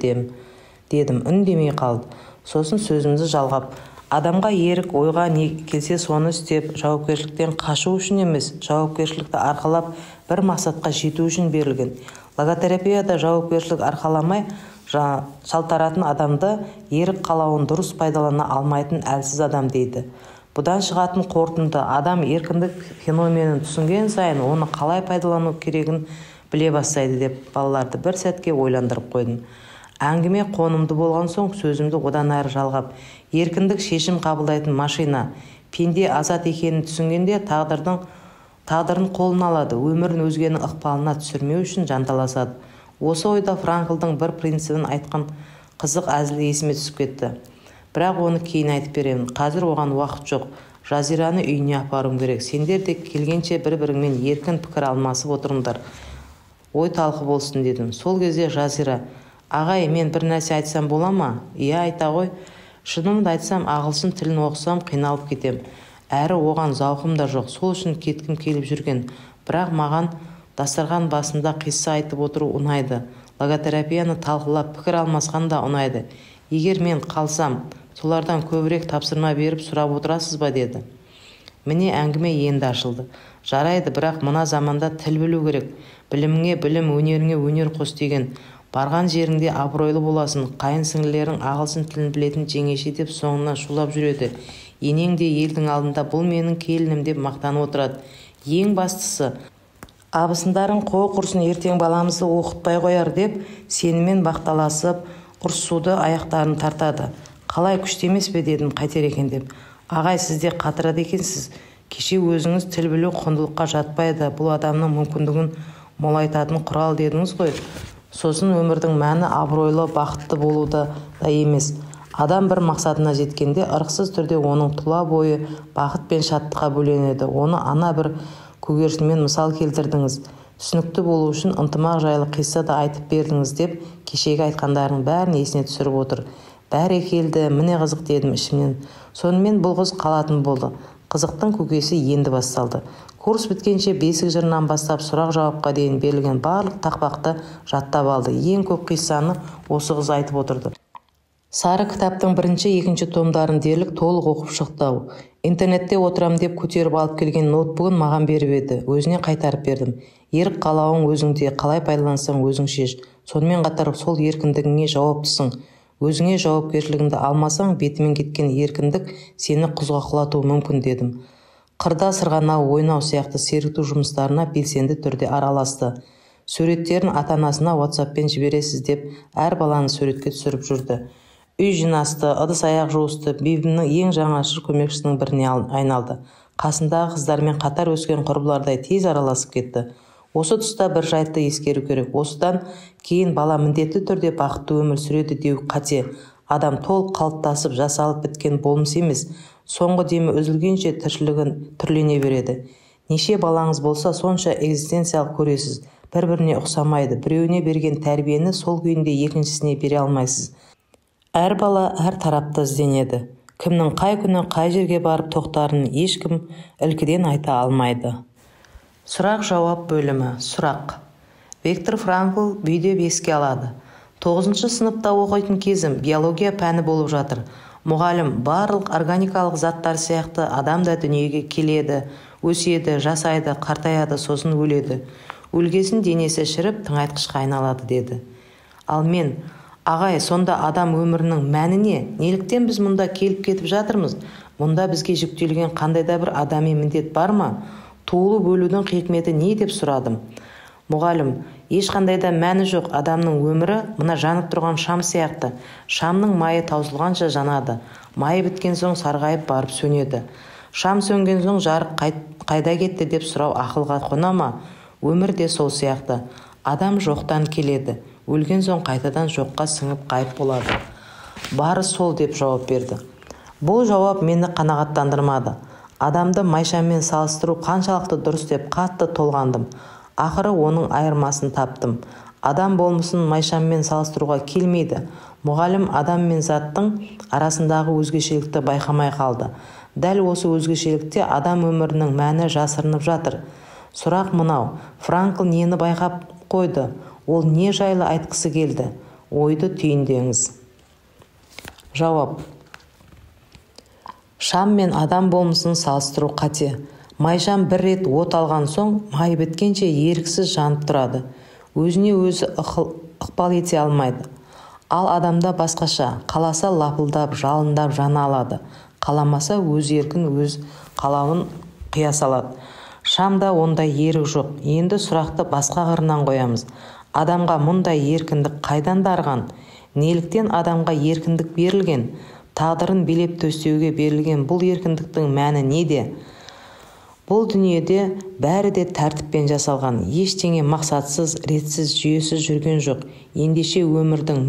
дедім, үндемей қалды. Сосын сөзімді жалғап, адамға ерік ойға не келсе соны істеп, жауапкершіліктен қашу үшін емес, жауапкершілікті арқалап, бір мақсатқа жету үшін берілген. Логотерапияда жауапкершілік арқаламай жалтаратын адамды ерік қалауын дұрыс пайдалана алмайтын әлсіз адам дейді. Бұдан шығатын қорытынды, адам еркіндік феноменін түсінген сайын оны қалай пайдалану керегін біле бастайды деп балаларды бір сәтке ойландырып қойдым. Әңгіме қонымды болған соң сөзімді одан әрі жалғап, еркіндік шешім қабылдайтын машина. Пенде азат екенін түсінгенде тағдырын қолына алады, өмірін өзгенің ықпалына түсірмеу үшін жанталасады. Осы ойда Франклдың бір принцибін айтқан қызық әзілі есіме түсіп кетті. Бірақ оны кейін айтып беремін. Қазір оған уақыт жоқ. Жазираны үйіне апаруым керек. Сендер де келгенше бір-біріңмен еркін пікір алмасып отырыңдар. Ой талқы болсын дедім. Сол кезде Жазира: "Ағай, мен бір нәрсе айтсам бола ма?" "Иә, айта ғой." "Шынымды айтсам, ағылшын тілін оқысам қиналып кетем. Әрі оған зауқым да жоқ. Сол үшін кеткім келіп жүрген. Бірақ маған дастархан басында қисса айтып отыру ұнайды. Логотерапияны талқылап, пікір алмасқан да ұнайды. Егер мен қалсам, солардан көбірек тапсырма беріп сұрап отырасыз ба?" деді. Міне, әңгіме енді ашылды. "Жарайды, бірақ мына заманда тіл білу керек. Біліміңе білім, өнеріңе өнер қос деген. Барған жеріңде абыройлы боласың. Қайын сіңлілерің ағылшын тілін білетін жеңеше деп соңынан шулап жүреді. Енең де елдің алдында бұл менің келінім деп мақтанып отырады. Ең бастысы, абысындарың қо құрсын, ертең баламызды оқытпай қояр деп сенімен бақталасып, ұрысуды аяқтарын тартады. Қалай, күшті емес пе?" дедім, қайтер екен деп. "Ағай, сіз де қатырады екенсіз. Кеше өзіңіз тіл білу құндылыққа жатпайды, бұл адамның мүмкіндігін молайтатын құрал дедіңіз ғой. Сосын өмірдің мәні абыройлы, бақытты болуда да емес. Адам бір мақсатына жеткенде ырықсыз түрде оның тұла бойы бақыт пен шаттыққа бөленеді. Оны ана бір көгершінмен мысал келтірдіңіз. Түсінікті болу үшін ынтымақ жайлы қисса да айтып бердіңіз" деп кешегі айтқандарының бәрін есіне түсіріп отыр. Бәрекелді, міне қызық дедім ішімнен. Сонымен бұл қыз қалатын болды. Қызықтың көкесі енді басталды. Курс біткенше бесік жырынан бастап сұрақ-жауапқа дейін берілген барлық тақпақты жаттап алды. Ең көп қиссаны осы қыз айтып отырды. Сары кітаптың бірінші, екінші томдарын дерлік толық оқып шықты. Интернетте отырам деп көтеріп алып келген ноутбугін маған беріп еді, өзіне қайтарып бердім. Ерік қалауың өзіңде, қалай пайдалансаң өзің шеш. Сонымен қатар сол еркіндігіңе жауаптысың. Өзіңе жауапкершілігіңді алмасаң, бетімен кеткен еркіндік сені құзға құлатуы мүмкін дедім. Қырда сырғанау, ойнау сияқты сергіту жұмыстарына белсенді түрде араласты. Суреттерін ата-анасына WhatsApp-пен жібересіз деп әр баланы суретке түсіріп жүрді. Үй жинасты, ыдыс-аяқ жуысты, Бибімнің ең жаңашыл көмекшісінің біріне айналды. Қасындағы қыздармен қатар өскен құрбылардай тез араласып кетті. Осы тұста бір жайтты ескеру керек. Осыдан кейін бала міндетті түрде бақытты өмір сүреді деу қате. Адам толық қалыптасып, жасалып біткен болмыс емес. Соңғы демі үзілгенше тіршілігін түрлене береді. Неше балаңыз болса, сонша экзистенциялық көресіз. Бір-біріне ұқсамайды. Біреуіне берген тәрбиені сол күйінде екіншісіне бере алмайсыз. Әр бала әр тарапты ізденеді. Кімнің қай күні қай жерге барып тоқтарын ешкім ілкіден айта алмайды. Сұрақ-жауап бөлімі. Сұрақ. Виктор Франкл бүйдеп еске алады. 9-шы сыныпта оқитын кезім, биология пәні болып жатыр. Мұғалім барлық органикалық заттар сияқты адам да дүниеге келеді, өседі, жасайды, қартаяды, сосын өледі. Өлгесін денесі шіріп, тыңайтқышқа айналады деді. Ал мен: "Ағай, сонда адам өмірінің мәні не? Неліктен біз мұнда келіп кетіп жатырмыз? Мұнда бізге жүктелген қандай да бір адами міндет бар ма? Туылып өлудің хикметі не?" деп сұрадым. Мұғалім: ешқандай да мәні жоқ, адамның өмірі мына жанып тұрған шам сияқты. Шамның майы таусылғанша жанады, майы біткен соң сарғайып барып сөнеді. Шам сөнген соң жарық қайда кетті деп сұрау ақылға қона ма? Өмір де сол сияқты. Адам жоқтан келеді, өлген соң қайтадан жоққа сіңіп ғайып болады. Бары сол, деп жауап берді. Бұл жауап мені қанағаттандырмады. Адамды майшаммен салыстыру қаншалықты дұрыс деп қатты толғандым. Ақыры оның айырмасын таптым. Адам болмысын майшаммен салыстыруға келмейді. Мұғалім адам мен заттың арасындағы өзгешелікті байқамай қалды. Дәл осы өзгешелікте адам өмірінің мәні жасырынып жатыр. Сұрақ мынау: Франкл нені байқап қойды? Ол не жайлы айтқысы келді? Ойды түйіндеңіз. Жауап: Шам мен адам болмысын салыстыру қате. Майшам бір рет от алған соң, майы біткенше еріксіз жанып тұрады. Өзіне өзі ықпал ете алмайды. Ал адамда басқаша, қаласа лапылдап, жалындап жана алады. Қаламаса өз еркін, өз қалауын қия салады. Шамда ондай ерік жоқ. Енді сұрақты басқа қырынан қоямыз. Адамға мұндай еркіндік қайдан дарыған? Неліктен адамға еркіндік берілген? Тағдырын билеп төстеуге берілген бұл еркіндіктің мәні неде? Бұл дүниеде бәрі де тәртіппен жасалған. Ештеңе мақсатсыз, ретсіз, жүйесіз жүрген жоқ. Ендеше өмірдің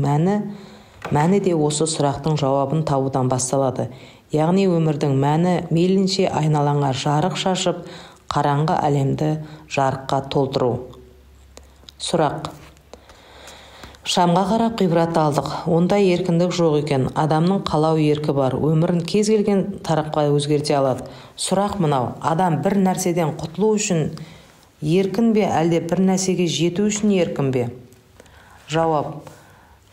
мәні де осы сұрақтың жауабын табудан басталады. Яғни өмірдің мәні мейлінше айналаңа жарық шашып, қараңғы әлемді жарыққа толтыру. Сұрақ: Шамға қарап ғибрат алдық. Ондай еркіндік жоқ екен. Адамның қалау еркі бар. Өмірін кез келген тарапқа өзгерте алады. Сұрақ мынау: адам бір нәрседен құтылу үшін еркін бе, әлде бір нәрсеге жету үшін еркін бе? Жауап: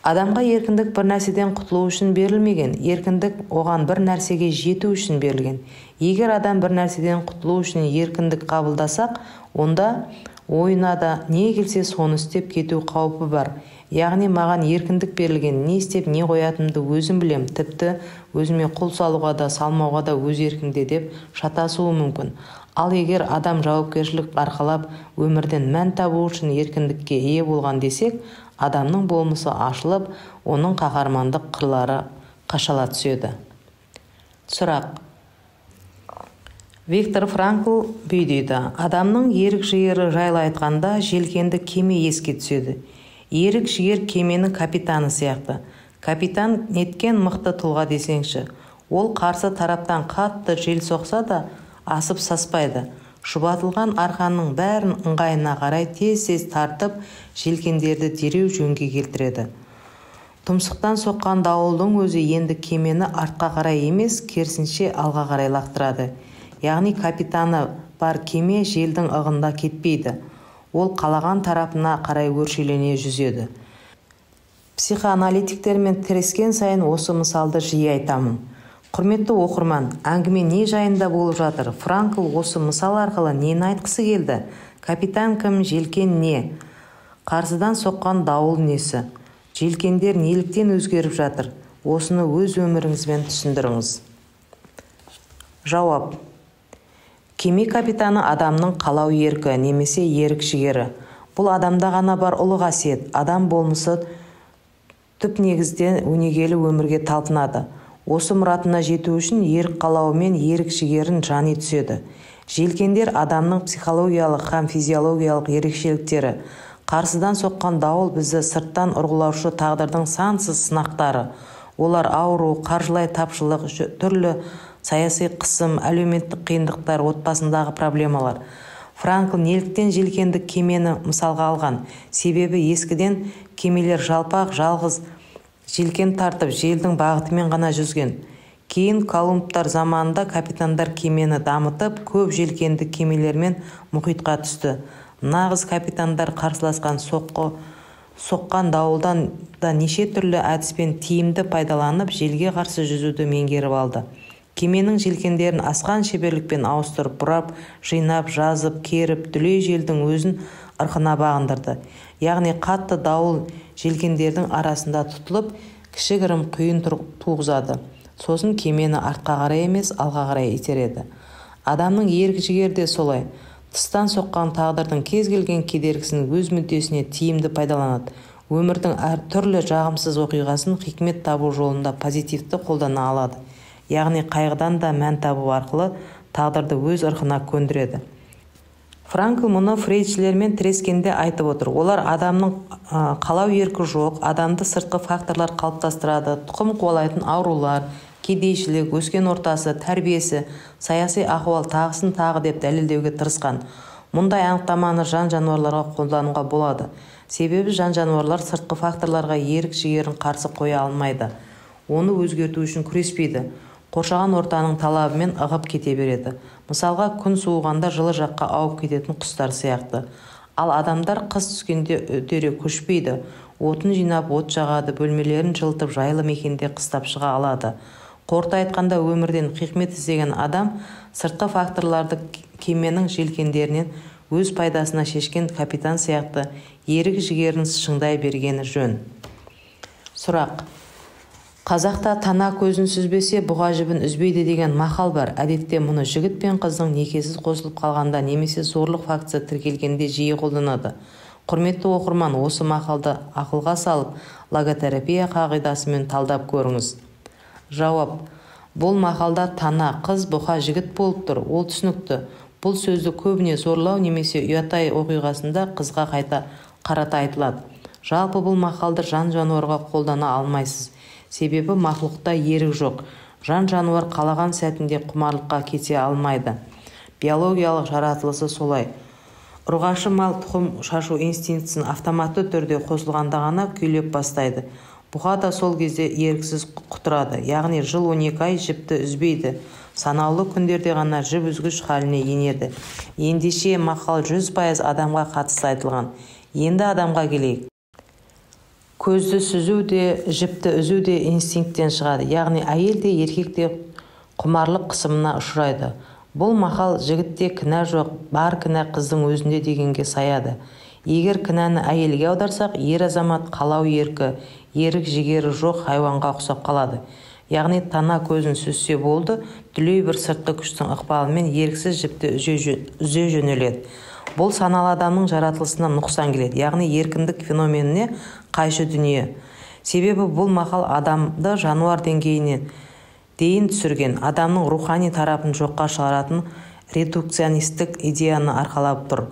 Адамға еркіндік бір нәрседен құтылу үшін берілмеген. Еркіндік оған бір нәрсеге жету үшін берілген. Егер адам бір нәрседен құтылу үшін еркіндік қабылдасақ, онда ойына да не келсе соны істеп кету қаупі бар. Яғни маған еркіндік берілген, не істеп не қоятынымды өзім білем, тіпті өзіме қол салуға да салмауға да өз еркімде деп шатасуы мүмкін. Ал егер адам жауапкершілік арқалап өмірден мән табу үшін еркіндікке ие болған десек, адамның болмысы ашылып, оның қаһармандық қырлары қашала түседі. Сұрақ: Виктор Франкл бүй дейді: адамның ерік-жігері жайлы айтқанда желкенді кеме еске түседі. Ерік-жігер кеменің капитаны сияқты. Капитан неткен мықты тұлға десеңші. Ол қарсы тараптан қатты жел соқса да асып саспайды. Шұбатылған арқанның бәрін ыңғайына қарай тез-тез тартып, желкендерді дереу жөнге келтіреді. Тұмсықтан соққан дауылдың өзі енді кемені артқа қарай емес, керісінше алға қарай лақтырады. Яғни капитаны бар кеме желдің ығында кетпейді. Ол қалаған тарапына қарай өршелене жүзеді. Психоаналитиктермен тірескен сайын осы мысалды жиі айтамын. Құрметті оқырман, әңгіме не жайында болып жатыр? Франкл осы мысал арқылы нені айтқысы келді? Капитан кім, желкен не? Қарсыдан соққан дауыл несі? Желкендер неліктен өзгеріп жатыр? Осыны өз өміріңізбен түсіндіріңіз. Жауап: Кеме капитаны адамның қалау еркі немесе ерік-жігері. Бұл адамда ғана бар ұлы қасиет. Адам болмысы түп негізден өнегелі өмірге талпынады. Осы мұратына жету үшін ерік қалауымен ерік-жігерін жани түседі. Желкендер адамның психологиялық һәм физиологиялық ерекшеліктері. Қарсыдан соққан дауыл бізді сырттан ұрғылаушы тағдырдың сансыз сынақтары. Олар ауру, қаржылай тапшылық, түрлі саяси қысым, әлеуметтік қиындықтар, отбасындағы проблемалар. Франкл неліктен желкенді кемені мысалға алған? Себебі ескіден кемелер жалпақ, жалғыз желкен тартып, желдің бағытымен ғана жүзген. Кейін Колумбтар заманында капитандар кемені дамытып, көп желкенді кемелермен мұхитқа түсті. Нағыз капитандар қарсыласқан соққан дауылдан да неше түрлі әдіспен тиімді пайдаланып, желге қарсы жүзуді меңгеріп алды. Кеменің желкендерін асқан шеберлікпен ауыстырып, бұрап, жинап, жазып, керіп, дүлей желдің өзін ырқына бағындырды. Яғни қатты дауыл желкендердің арасында тұтылып, кішігірім құйын туғызады. Сосын кемені артқа қарай емес, алға қарай итереді. Адамның ерік-жігері де солай. Тыстан соққан тағдырдың кез келген кедергісін өз мүддесіне тиімді пайдаланады. Өмірдің әр түрлі жағымсыз оқиғасын хикмет табу жолында позитивті қолдана алады. Яғни қайғыдан да мән табу арқылы тағдырды өз ырқына көндіреді. Франкл мұны фрейдшілермен тірескенде айтып отыр. Олар адамның қалау еркі жоқ, адамды сыртқы факторлар қалыптастырады, тұқым қуалайтын аурулар, кедейшілік, өскен ортасы, тәрбиесі, саяси ахуал тағысын тағы деп дәлелдеуге тырысқан. Мұндай анықтаманы жан-жануарларға қолдануға болады. Себебі жан-жануарлар сыртқы факторларға ерік-жігерін қарсы қоя алмайды. Оны өзгерту үшін күреспейді. Қоршаған ортаның талабымен ығып кете береді. Мысалға, күн суығанда жылы жаққа ауып кететін құстар сияқты. Ал адамдар қыс түскенде үдере көшпейді. Отын жинап, от жағады, бөлмелерін жылытып, жайлы мекенде қыстап шыға алады. Қорыта айтқанда, өмірден хикмет іздеген адам сыртқы факторларды кеменің желкендерінен өз пайдасына шешкен капитан сияқты ерік-жігерін шыңдай бергені жөн. Сұрақ. Қазақта тана көзін сүзбесе, бұға жібін үзбейді деген мақал бар. Әдетте мұны жігіт пен қыздың некесіз қосылып қалғанда немесе зорлық фактісі тіркелгенде жиі қолданады. Құрметті оқырман, осы мақалды ақылға салып, логотерапия қағидасымен талдап көріңіз. Жауап. Бұл мақалда тана, қыз, бұқа, жігіт болып тұр. Ол түсінікті. Бұл сөзді көбіне зорлау немесе ұятай оқиғасында қызға қайта қарата айтылады. Жалпы бұл мақалды жан-жануарға қолдана алмайсыз. Себебі мақұлықта ерік жоқ. Жан-жануар қалаған сәтінде құмарлыққа кете алмайды. Биологиялық жаратылысы солай. Ұрғашы мал тұқым шашу инстинктісін автоматты түрде қосылғанда ғана күйлеп бастайды. Бұқа да сол кезде еріксіз құтырады. Яғни жыл 12 ай жіпті үзбейді. Санаулы күндерде ғана жіп үзгіш халіне енеді. Ендеше мақал 100% адамға қатысты айтылған. Енді адамға келейік. Көзді сүзу де, жіпті үзу де инстинкттен шығады. Яғни әйел де, еркек те құмарлық қысымына ұшырайды. Бұл мақал жігітте кінә жоқ, бар кінә қыздың өзінде дегенге саяды. Егер кінәні әйелге аударсақ, ер азамат қалау еркі, ерік жігері жоқ хайуанға ұқсап қалады. Яғни тана көзін сүзсе болды, дүлей бір сыртқы күштің ықпалымен еріксіз жіпті үзе жөнеледі. Бұл саналы адамның жаратылысына нұқсан келеді, яғни еркіндік феноменіне қайшы дүние. Себебі бұл мақал адамды жануар деңгейіне дейін түсірген, адамның рухани тарапын жоққа шығаратын редукционистік идеяны арқалап тұр.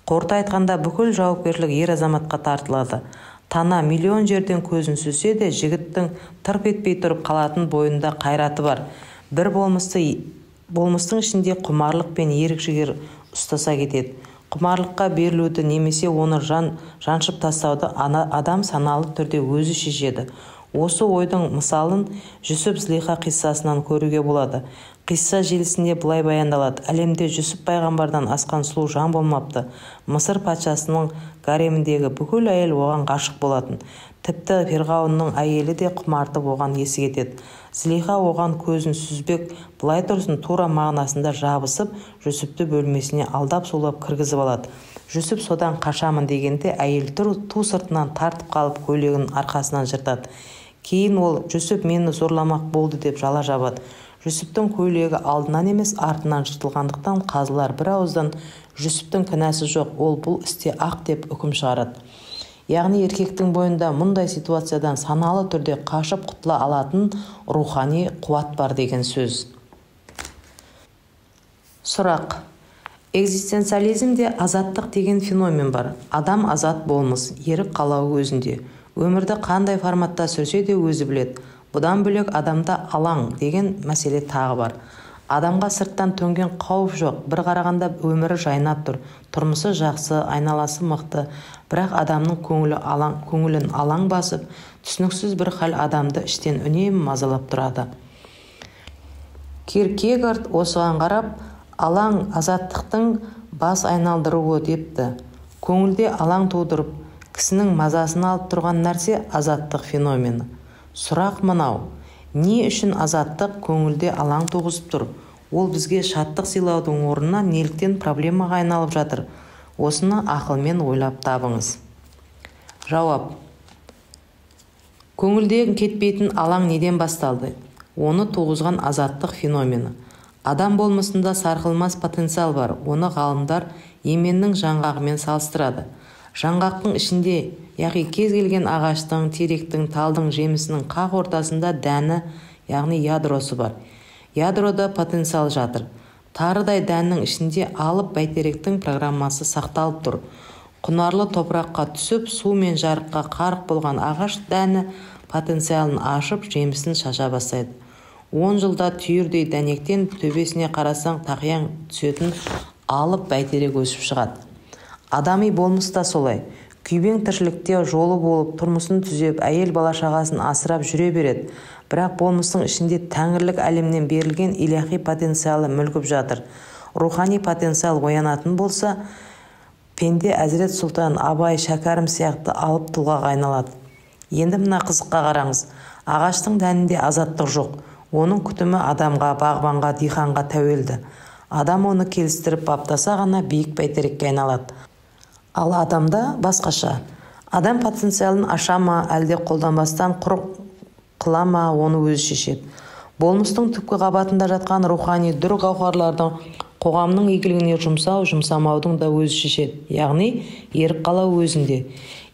Қорыта айтқанда, бүкіл жауапкершілік ер азаматқа тартылады. Тана миллион жерден көзін сүзсе де, жігіттің тырп етпей тұрып қалатын бойында қайраты бар. Бір болмыстың ішінде құмарлық пен ерік-жігер ұстаса кетеді. Құмарлыққа берілуді немесе оны жаншып тастауды адам саналы түрде өзі шешеді. Осы ойдың мысалын Жүсіп Зылиха қиссасынан көруге болады. Қисса желісінде былай баяндалады. Әлемде Жүсіп пайғамбардан асқан сұлу жан болмапты. Мысыр патшасының гареміндегі бүкіл әйел оған ғашық болатын. Тіпті Ферғауынның әйелі де құмартып оған есі кетеді. Зылиха оған көзін сүзбек былай тұрсын, тура мағынасында жабысып, Жүсіпті бөлмесіне алдап сулап кіргізіп алады. Жүсіп содан қашамын дегенде әйел ту сыртынан тартып қалып көйлегін арқасынан жыртады. Кейін ол Жүсіп мені зорламақ болды деп жала жабады. Жүсіптің көйлегі алдынан емес артынан жыртылғандықтан қазылар бір ауыздан Жүсіптің кінәсі жоқ, ол бұл істе ақ деп үкім шығарады. Яғни еркектің бойында мұндай ситуациядан саналы түрде қашып құтыла алатын рухани қуат бар деген сөз. Сұрақ. Экзистенциализмде азаттық деген феномен бар. Адам азат болмыс, ерік қалауы өзінде. Өмірді қандай форматта сүрсе де өзі біледі. Бұдан бөлек адамда алаң деген мәселе тағы бар. Адамға сырттан төнген қауіп жоқ. Бір қарағанда өмірі жайнап тұр. Тұрмысы жақсы, айналасы мықты. Бірақ адамның көңілін алаң басып, түсініксіз бір хал адамды іштен үнемі мазалап тұрады. Киркегорд осыған қарап, алаң азаттықтың бас айналдыруы депті. Көңілде алаң тудырып, кісінің мазасын алып тұрған нәрсе азаттық феномені. Сұрақ мынау: не үшін азаттық көңілде алаң туғызып тұр? Ол бізге шаттық сыйлаудың орнына неліктен проблемаға айналып жатыр? Осыны ақылмен ойлап табыңыз. Жауап. Көңілден кетпейтін алаң неден басталды? Оны туғызған азаттық феномені. Адам болмысында сарқылмас потенциал бар. Оны ғалымдар еменнің жаңғағымен салыстырады. Жаңғақтың ішінде, яғни кез келген ағаштың, теректің, талдың жемісінің қақ ортасында дәні, яғни ядросы бар. Ядрода потенциал жатыр. Тарыдай дәннің ішінде алып бәйтеректің программасы сақталып тұр. Құнарлы топыраққа түсіп, су мен жарыққа қарық болған ағаш дәні потенциалын ашып, жемісін шаша бастайды. 10 жылда түйірдей дәнектен төбесіне қарасаң тақияң түсетін алып бәйтерек өсіп шығады. Адами болмыс та солай. Күйбең тіршілікте жолы болып, тұрмысын түзеп, әйел бала-шағасын асырап жүре береді. Бірақ болмыстың ішінде тәңірлік әлемнен берілген илахи потенциалы мүлгіп жатыр. Рухани потенциал оянатын болса, пенде Әзірет Сұлтан, Абай, Шәкәрім сияқты алып тұлғаға айналады. Енді мына қызыққа қараңыз. Ағаштың дәнінде азаттық жоқ. Оның күтімі адамға, бағбанға, диқанға тәуелді. Адам оны келістіріп баптаса ғана биік бәйтерекке айналады. Ал адамда басқаша. Адам потенциалын аша ма, әлде қолданбастан құр қыла ма, оны өзі шешеді. Болмыстың түпкі қабатында жатқан рухани дүр гауһарлардың қоғамның игілігіне жұмсау, жұмсамаудың да өзі шешеді. Яғни, ерік қалау өзінде.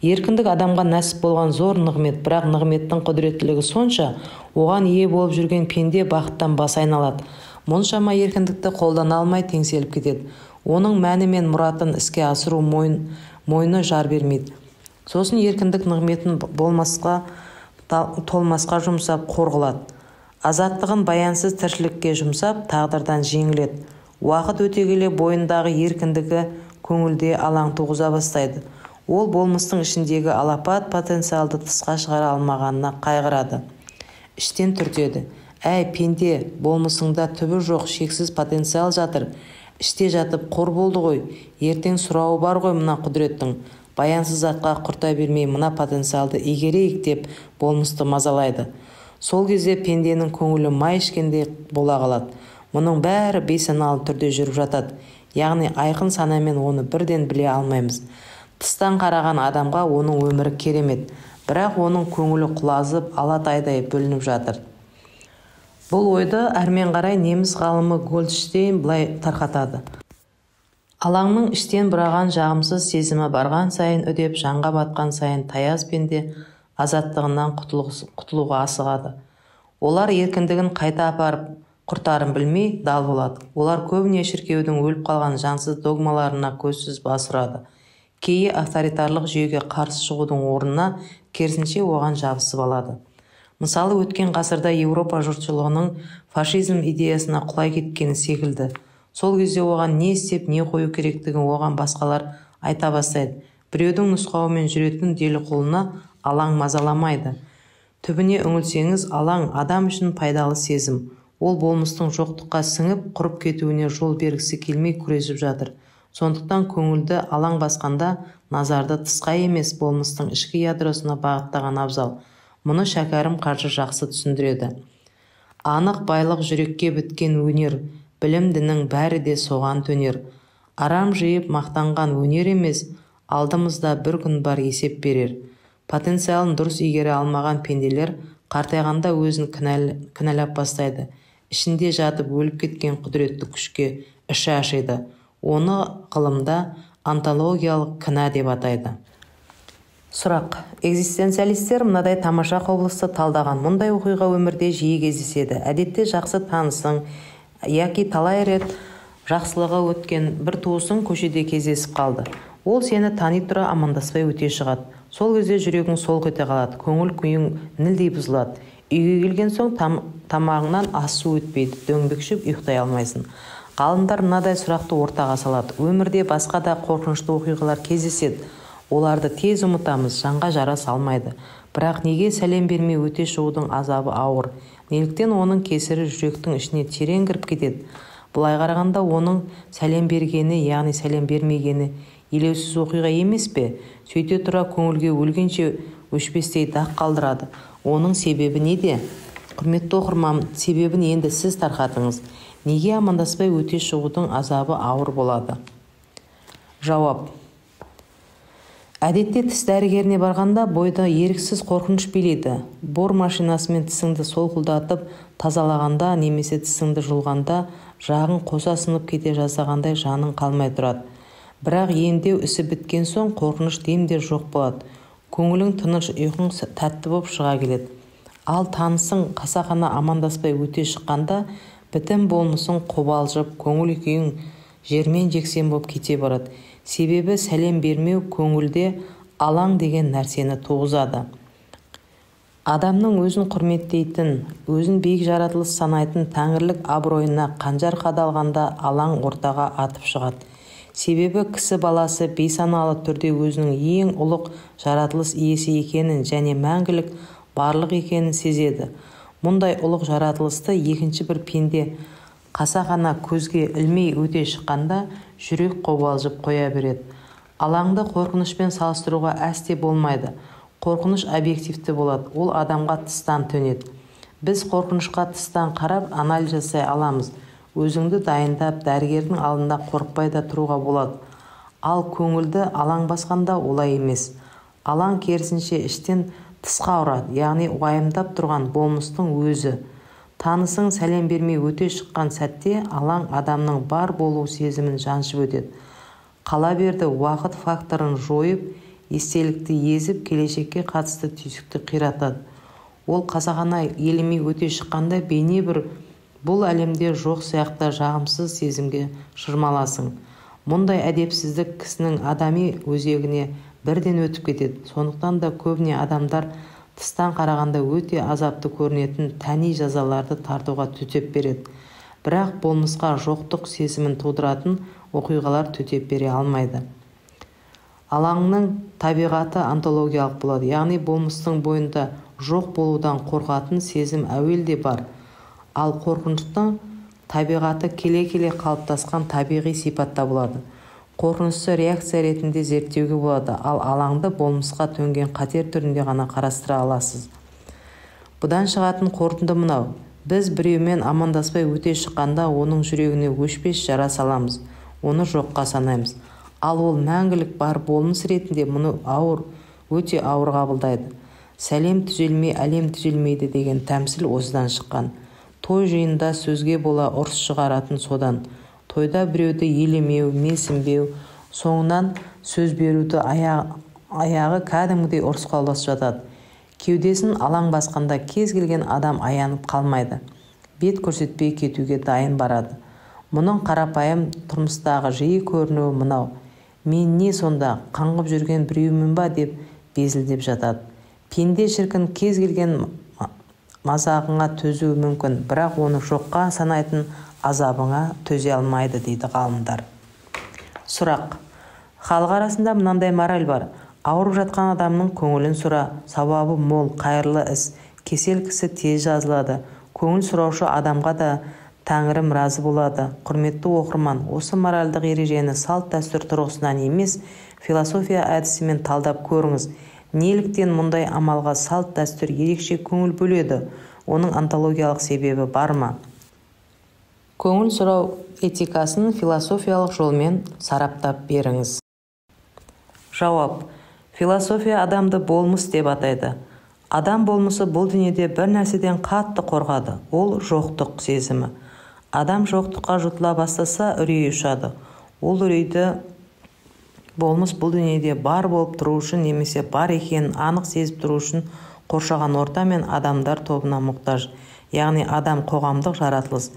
Еркіндік адамға нәсіп болған зор нығмет, бірақ нығметтің құдіреттілігі сонша, оған ие болып жүрген пенде бақыттан бас айналады. Мұншама еркіндікті қолдана алмай теңселіп кетеді. Оның мәні мен мұратын іске асыру мойны жар бермейді. Сосын еркіндік нығметін болмасқа, толмасқа жұмсап қор қылады. Азаттығын баянсыз тіршілікке жұмсап, тағдырдан жеңіледі. Уақыт өте келе бойындағы еркіндігі көңілде алаң туғыза бастайды. Ол болмыстың ішіндегі алапат потенциалды тысқа шығара алмағанына қайғырады. Іштен түртеді. Әй, пенде, болмысыңда түбі жоқ, шексіз потенциал жатыр. Іште жатып қор болды ғой. Ертең сұрауы бар ғой мына құдіреттің. Баянсыз затқа құрта бермей мына потенциалды игерейік деп болмысты мазалайды. Сол кезде пенденің көңілі май ішкендей бола қалады. Мұның бәрі бейсаналы түрде жүріп жатады. Яғни айқын санамен оны бірден біле алмаймыз. Тыстан қараған адамға оның өмірі керемет, бірақ оның көңілі құлазып, алатайдай бүлініп жатыр. Бұл ойды әрмен қарай неміс ғалымы Гольдштейн былай тарқатады. Алаңның іштен бұраған жағымсыз сезімі барған сайын үдеп, жанға батқан сайын таяз пенде азаттығынан құтылуға асығады. Олар еркіндігін қайта апарып құртарын білмей дал болады. Олар көбіне шіркеудің өліп қалған жансыз догмаларына көзсіз бас ұрады. Кейі авторитарлық жүйеге қарсы шығудың орнына керісінше оған жабысып алады. Мысалы, өткен ғасырда Еуропа жұртшылығының фашизм идеясына құлай кеткені секілді. Сол кезде оған не істеп, не қою керектігін оған басқалар айта бастайды. Біреудің нұсқауымен жүретін деліқұлына алаң мазаламайды. Түбіне үңілсеңіз, алаң адам үшін пайдалы сезім. Ол болмыстың жоқтыққа сіңіп, құрып кетуіне жол бергісі келмей күресіп жатыр. Сондықтан көңілді алаң басқанда назарды тысқа емес, болмыстың ішкі ядросына бағыттаған абзал. Мұны Шәкәрім қажы жақсы түсіндіреді. Анық байлық жүрекке біткен өнер, білім дінің бәрі де соған төнер. Арам жиып мақтанған өнер емес, алдымызда бір күн бар есеп берер. Потенциалын дұрыс игере алмаған пенделер қартайғанда өзін кінәлап бастайды. Ішінде жатып өліп кеткен құдіретті күшке іші ашиды. Оны ғылымда онтологиялық кінә деп атайды. Сұрақ. Экзистенциалистер мынадай тамаша құбылысты талдаған. Мұндай оқиға өмірде жиі кездеседі. Әдетте жақсы танысың, яки талай рет жақсылығы өткен бір туысың көшеде кездесіп қалды. Ол сені тани тұра амандаспай өте шығады. Сол кезде жүрегің солқ ете қалады, көңіл күйің нілдей бұзылады. Үйге келген соң тамағыңнан ас су өтпейді, дөңбекшіп ұйықтай алмайсың. Ғалымдар мынадай сұрақты ортаға салады. Өмірде басқа да қорқынышты оқиғалар кездеседі. Оларды тез ұмытамыз, жанға жара салмайды. Бірақ неге сәлем бермей өте шығудың азабы ауыр? Неліктен оның кесірі жүректің ішіне терең кіріп кетеді? Былай қарағанда оның сәлем бергені, яғни сәлем бермегені елеусіз оқиға емес пе? Сөйте тұра көңілге өлгенше өшпестей дақ қалдырады. Оның себебі неде? Құрметті оқырман, себебін енді сіз тарқатыңыз. Неге амандаспай өте шығудың азабы ауыр болады? Жауап. Әдетте тіс дәрігеріне барғанда бойда еріксіз қорқыныш билейді. Бор машинасымен тісіңді солқылдатып тазалағанда немесе тісіңді жұлғанда Жағың қоса сынып кете жаздағандай жаның қалмай тұрады. Бірақ емдеу ісі біткен соң қорқыныш демде жоқ болады. Көңілің тыныш, ұйқың тәтті боп шыға келеді. Ал танысың қасақана амандаспай өте шыққанда бітім болмысың қобалжып, көңіл күйің жермен жексен боп кете барады. Себебі сәлем бермеу көңілде алаң деген нәрсені туғызады. Адамның өзін құрметтейтін, өзін биік жаратылыс санайтын тәңірлік абыройына қанжар қадалғанда алаң ортаға атып шығады. Себебі кісі баласы бейсаналы түрде өзінің ең ұлық жаратылыс иесі екенін және мәңгілік барлық екенін сезеді. Мұндай ұлық жаратылысты екінші бір пенде қасақана көзге ілмей өте шыққанда жүрек қобалжып қоя береді. Алаңды қорқынышпен салыстыруға әсте болмайды. Қорқыныш объективті болады, ол адамға тыстан төнеді. Біз қорқынышқа тыстан қарап анализ жасай аламыз. Өзіңді дайындап, дәрігердің алдында қорықпай да тұруға болады. Ал көңілді алаң басқанда олай емес. Алаң керісінше іштен тысқа ұрады, яғни уайымдап тұрған болмыстың өзі. Танысың сәлем бермей өте шыққан сәтте алаң адамның бар болу сезімін жаншып өтеді. Қала берді уақыт факторын жойып, естелікті езіп, келешекке қатысты түйсікті қиратады. Ол қасақана елемей өте шыққанда бейне бір бұл әлемде жоқ сияқты жағымсыз сезімге шырмаласың. Мұндай әдепсіздік кісінің адами өзегіне бірден өтіп кетеді. Сондықтан да көбіне адамдар тыстан қарағанда өте азапты көрінетін тәни жазаларды тартуға төтеп береді. Бірақ болмысқа жоқтық сезімін тудыратын оқиғалар төтеп бере алмайды. Алаңның табиғаты онтологиялық болады, яғни болмыстың бойында жоқ болудан қорқатын сезім әуелде бар. Ал қорқыныштың табиғаты келе-келе қалыптасқан табиғи сипатта болады. Қорқынышты реакция ретінде зерттеуге болады, ал алаңды болмысқа төнген қатер түрінде ғана қарастыра аласыз. Бұдан шығатын қорытынды мынау: біз біреумен амандаспай өте шыққанда оның жүрегіне өшпес жара саламыз, оны жоққа санаймыз. Ал ол мәңгілік бар болмыс ретінде мұны ауыр, өте ауыр қабылдайды. Сәлем түзелмей, әлем түзелмейді деген тәмсіл осыдан шыққан. Той жиында сөзге бола ұрыс шығаратын содан. Тойда біреуді елемеу, менсінбеу, соңынан сөз беруді аяғы кәдімгідей ұрысқа ұласып жатады. Кеудесін алаң басқанда кез келген адам аянып қалмайды. Бет көрсетпей кетуге дайын барады. Мұның қарапайым тұрмыстағы жиі көрінуі мынау: мен не сонда қаңғып жүрген біреумін ба деп безілдеп жатады. Пенде шіркін кез келген мазағыңа төзуі мүмкін, бірақ оны жоққа санайтын азабыңа төзе алмайды дейді ғалымдар. Сұрақ. Халық арасында мынандай мораль бар: ауырып жатқан адамның көңілін сұра, сауабы мол, қайырлы іс. Кесел кісі тез жазылады. Көңіл сұраушы адамға да тәңірім разы болады. Құрметті оқырман, осы моральдық ережені салт-дәстүр тұрғысынан емес, философия әдісімен талдап көріңіз. Неліктен мұндай амалға салт-дәстүр ерекше көңіл бөледі? Оның онтологиялық себебі бар ма? Көңіл сұрау этикасын философиялық жолмен сараптап беріңіз. Жауап. Философия адамды болмыс деп атайды. Адам болмысы бұл дүниеде бір нәрседен қатты қорқады. Ол жоқтық сезімі. Адам жоқтыққа жұтыла бастаса, үрейі ұшады. Ол үрейді болмыс бұл дүниеде бар болып тұру үшін немесе бар екенін анық сезіп тұру үшін қоршаған орта мен адамдар тобына мұқтаж. Яғни адам қоғамдық жаратылыс.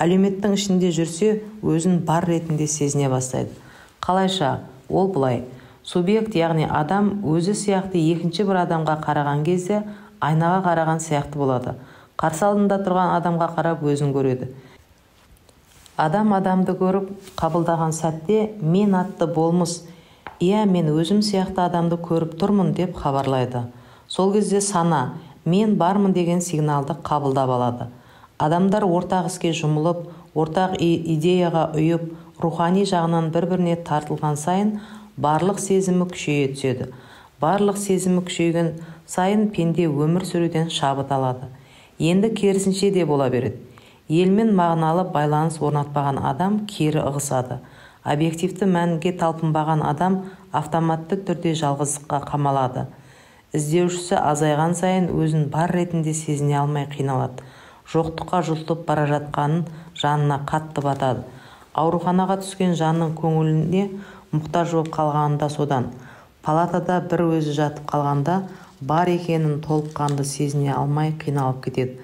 Әлеуметтің ішінде жүрсе, өзін бар ретінде сезіне бастайды. Қалайша? Ол былай. Субъект, яғни адам өзі сияқты екінші бір адамға қараған кезде айнаға қараған сияқты болады. Қарсы алдында тұрған адамға қарап өзін көреді. Адам адамды көріп қабылдаған сәтте мен атты болмыс, иә, мен өзім сияқты адамды көріп тұрмын деп хабарлайды. Сол кезде сана мен бармын деген сигналды қабылдап алады. Адамдар ортақ іске жұмылып, ортақ идеяға ұйып, рухани жағынан бір-біріне тартылған сайын барлық сезімі күшейе түседі. Барлық сезімі күшейген сайын пенде өмір сүруден шабыт алады. Енді керісінше де бола береді. Елмен мағыналы байланыс орнатпаған адам кері ығысады. Объективті мәнге талпынбаған адам автоматты түрде жалғыздыққа қамалады. Іздеушісі азайған сайын өзін бар ретінде сезіне алмай қиналады. Жоқтыққа жұтылып бара жатқанын жанына қатты батады. Ауруханаға түскен жанның көңіліне мұқтаж болып қалғаны да содан. Палатада бір өзі жатып қалғанда бар екенін толыққанды сезіне алмай қиналып кетеді.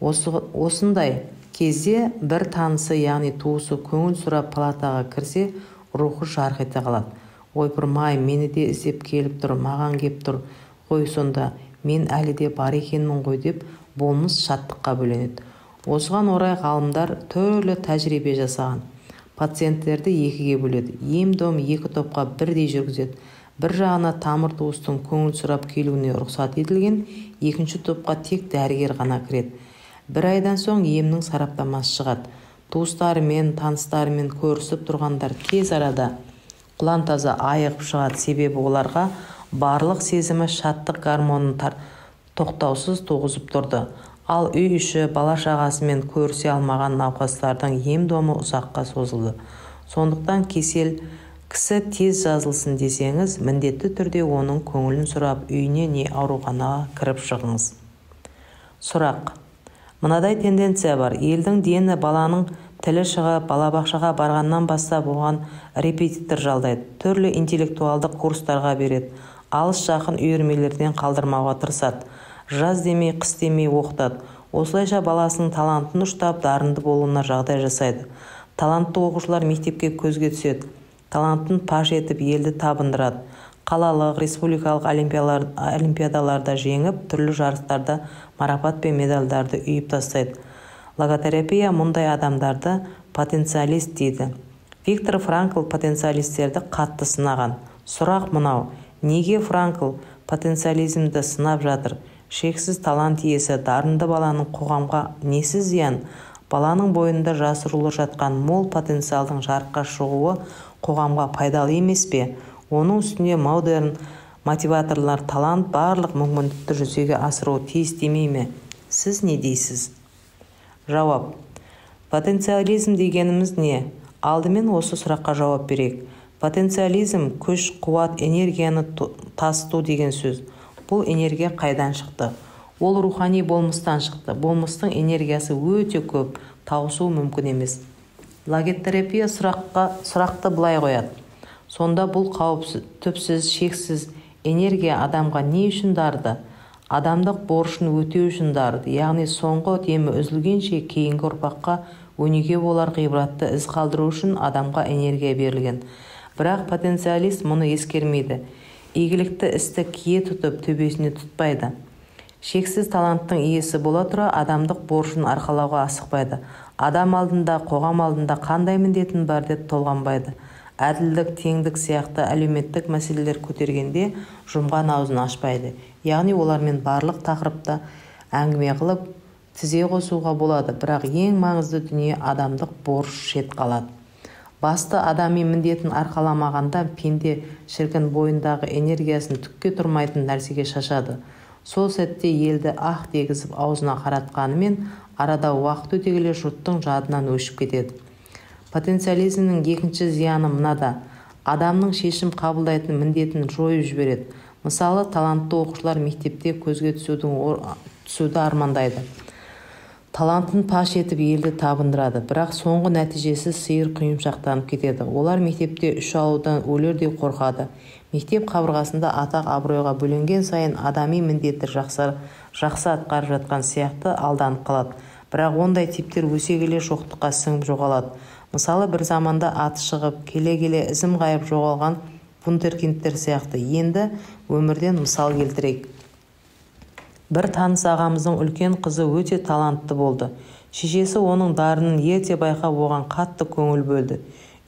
Осындай кезде бір танысы, яғни туысы көңіл сұрап палатаға кірсе, рухы жарқ ете қалады. Ойпырмай, мені де іздеп келіп тұр, маған кеп тұр ғой сонда, мен әлі де бар екенмін ғой деп болмыс шаттыққа бөленеді. Осыған орай ғалымдар түрлі тәжірибе жасаған. Пациенттерді екіге бөледі. Ем-дом екі топқа бірдей жүргізеді. Бір жағына тамыр туыстың көңіл сұрап келуіне рұқсат етілген, екінші топқа тек дәрігер ғана кіреді. Бір айдан соң емнің сараптамасы шығады. Туыстарымен, таныстарымен көрісіп тұрғандар тез арада құлан таза айығып шығады. Себебі оларға барлық сезімі шаттық гормонын тоқтаусыз туғызып тұрды. Ал үй іші бала-шағасымен көрісе алмаған науқастардың ем-домы ұзаққа созылды. Сондықтан кесел кісі тез жазылсын десеңіз, міндетті түрде оның көңілін сұрап, үйіне не ауруханаға кіріп шығыңыз. Сұрақ. Мынадай тенденция бар. Елдің дені баланың тілі шығып, балабақшаға барғаннан бастап оған репетитор жалдайды, түрлі интеллектуалдық курстарға береді, алыс-жақын үйірмелерден қалдырмауға тырысады. Жаз демей, қыс демей оқытады. Осылайша баласының талантын ұштап, дарынды болуына жағдай жасайды. Талантты оқушылар мектепке көзге түседі. Талантын паш етіп, елді табындырады. Қалалық, республикалық олимпиадаларда жеңіп, түрлі жарыстарда марапат пен медальдарды үйіп тастайды. Логотерапия мұндай адамдарды потенциалист дейді. Виктор Франкл потенциалистерді қатты сынаған. Сұрақ мынау: неге Франкл потенциализмді сынап жатыр? Шексіз талант иесі дарынды баланың қоғамға несі зиян? Баланың бойында жасырулы жатқан мол потенциалдың жарыққа шығуы қоғамға пайдалы емес пе? Оның үстіне модерн мотиваторлар талант барлық мүмкіндікті жүзеге асыруы тиіс демей ме? Сіз не дейсіз? Жауап. Потенциализм дегеніміз не? Алдымен осы сұраққа жауап берейік. Потенциализм күш, қуат, энергияны тасыту деген сөз. Бұл энергия қайдан шықты? Ол рухани болмыстан шықты. Болмыстың энергиясы өте көп, тауысу мүмкін емес. Логотерапия сұрақты былай қояды. Сонда бұл қауіпсіз, түпсіз, шексіз энергия адамға не үшін дарды? Адамдық борышын өтеу үшін дарды. Яғни соңғы демі үзілгенше кейінгі ұрпаққа өнеге болар ғибратты із қалдыру үшін адамға энергия берілген. Бірақ потенциалист мұны ескермейді. Игілікті істі кие тұтып, төбесіне тұтпайды. Шексіз таланттың иесі бола тұра адамдық борышын арқалауға асықпайды. Адам алдында, қоғам алдында қандай міндетін бар деп толғанбайды. Әділдік, теңдік сияқты әлеуметтік мәселелер көтергенде жұмған аузын ашпайды. Яғни олармен барлық тақырыпта әңгіме қылып, тізе қосуға болады, бірақ ең маңызды дүние адамдық борыш шет қалады. Басты адами міндетін арқаламағанда пенде шіркін бойындағы энергиясын түкке тұрмайтын нәрсеге шашады. Сол сәтте елді ақ дегізіп аузына қаратқанымен арада уақыт өте келе жұрттың жадынан өшіп кетеді. Потенциализмнің екінші зияны мынада: адамның шешім қабылдайтын міндетін жойып жібереді. Мысалы, талантты оқушылар мектепте көзге түсуді армандайды. Талантын паш етіп елді табындырады, бірақ соңғы нәтижесі сиыр құйымшақтанып кетеді. Олар мектепте үш алудан өлердей қорқады. Мектеп қабырғасында атақ абыройға бөленген сайын адами міндетті жақсы атқарып жатқан сияқты алданып қалады. Бірақ ондай типтер өсе келе жоқтыққа сіңіп жоғалады. Мысалы, бір заманда аты шығып, келе-келе ізім ғайып жоғалған вундеркиндтер сияқты. Енді өмірден мысал келтірейік. Бір таныс ағамыздың үлкен қызы өте талантты болды. Шешесі оның дарынын ерте байқап, оған қатты көңіл бөлді.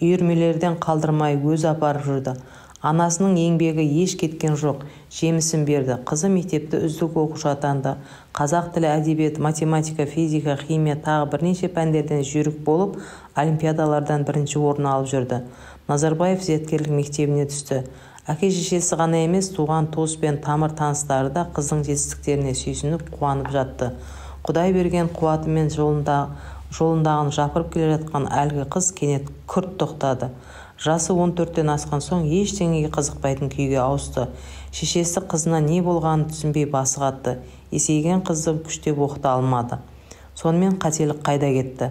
Үйірмелерден қалдырмай өзі апарып жүрді. Анасының еңбегі еш кеткен жоқ, жемісін берді. Қызы мектепті үздік оқушы атанды. Қазақ тілі, әдебиет, математика, физика, химия тағы бірнеше пәндерден жүйрік болып, олимпиадалардан бірінші орын алып жүрді. Назарбаев зияткерлік мектебіне түсті. Әке-шешесі ғана емес, туған туыс пен тамыр таныстары да қыздың жетістіктеріне сүйсініп, қуанып жатты. Құдай берген қуатымен жолындағын жапырып келе жатқан әлгі қыз кенет күрт тоқтады. Жасы 14-тен асқан соң ештеңеге қызықпайтын күйге ауысты. Шешесі қызына не болғанын түсінбей басы қатты. Есейген қызды күштеп оқыта алмады. Сонымен қателік қайда кетті?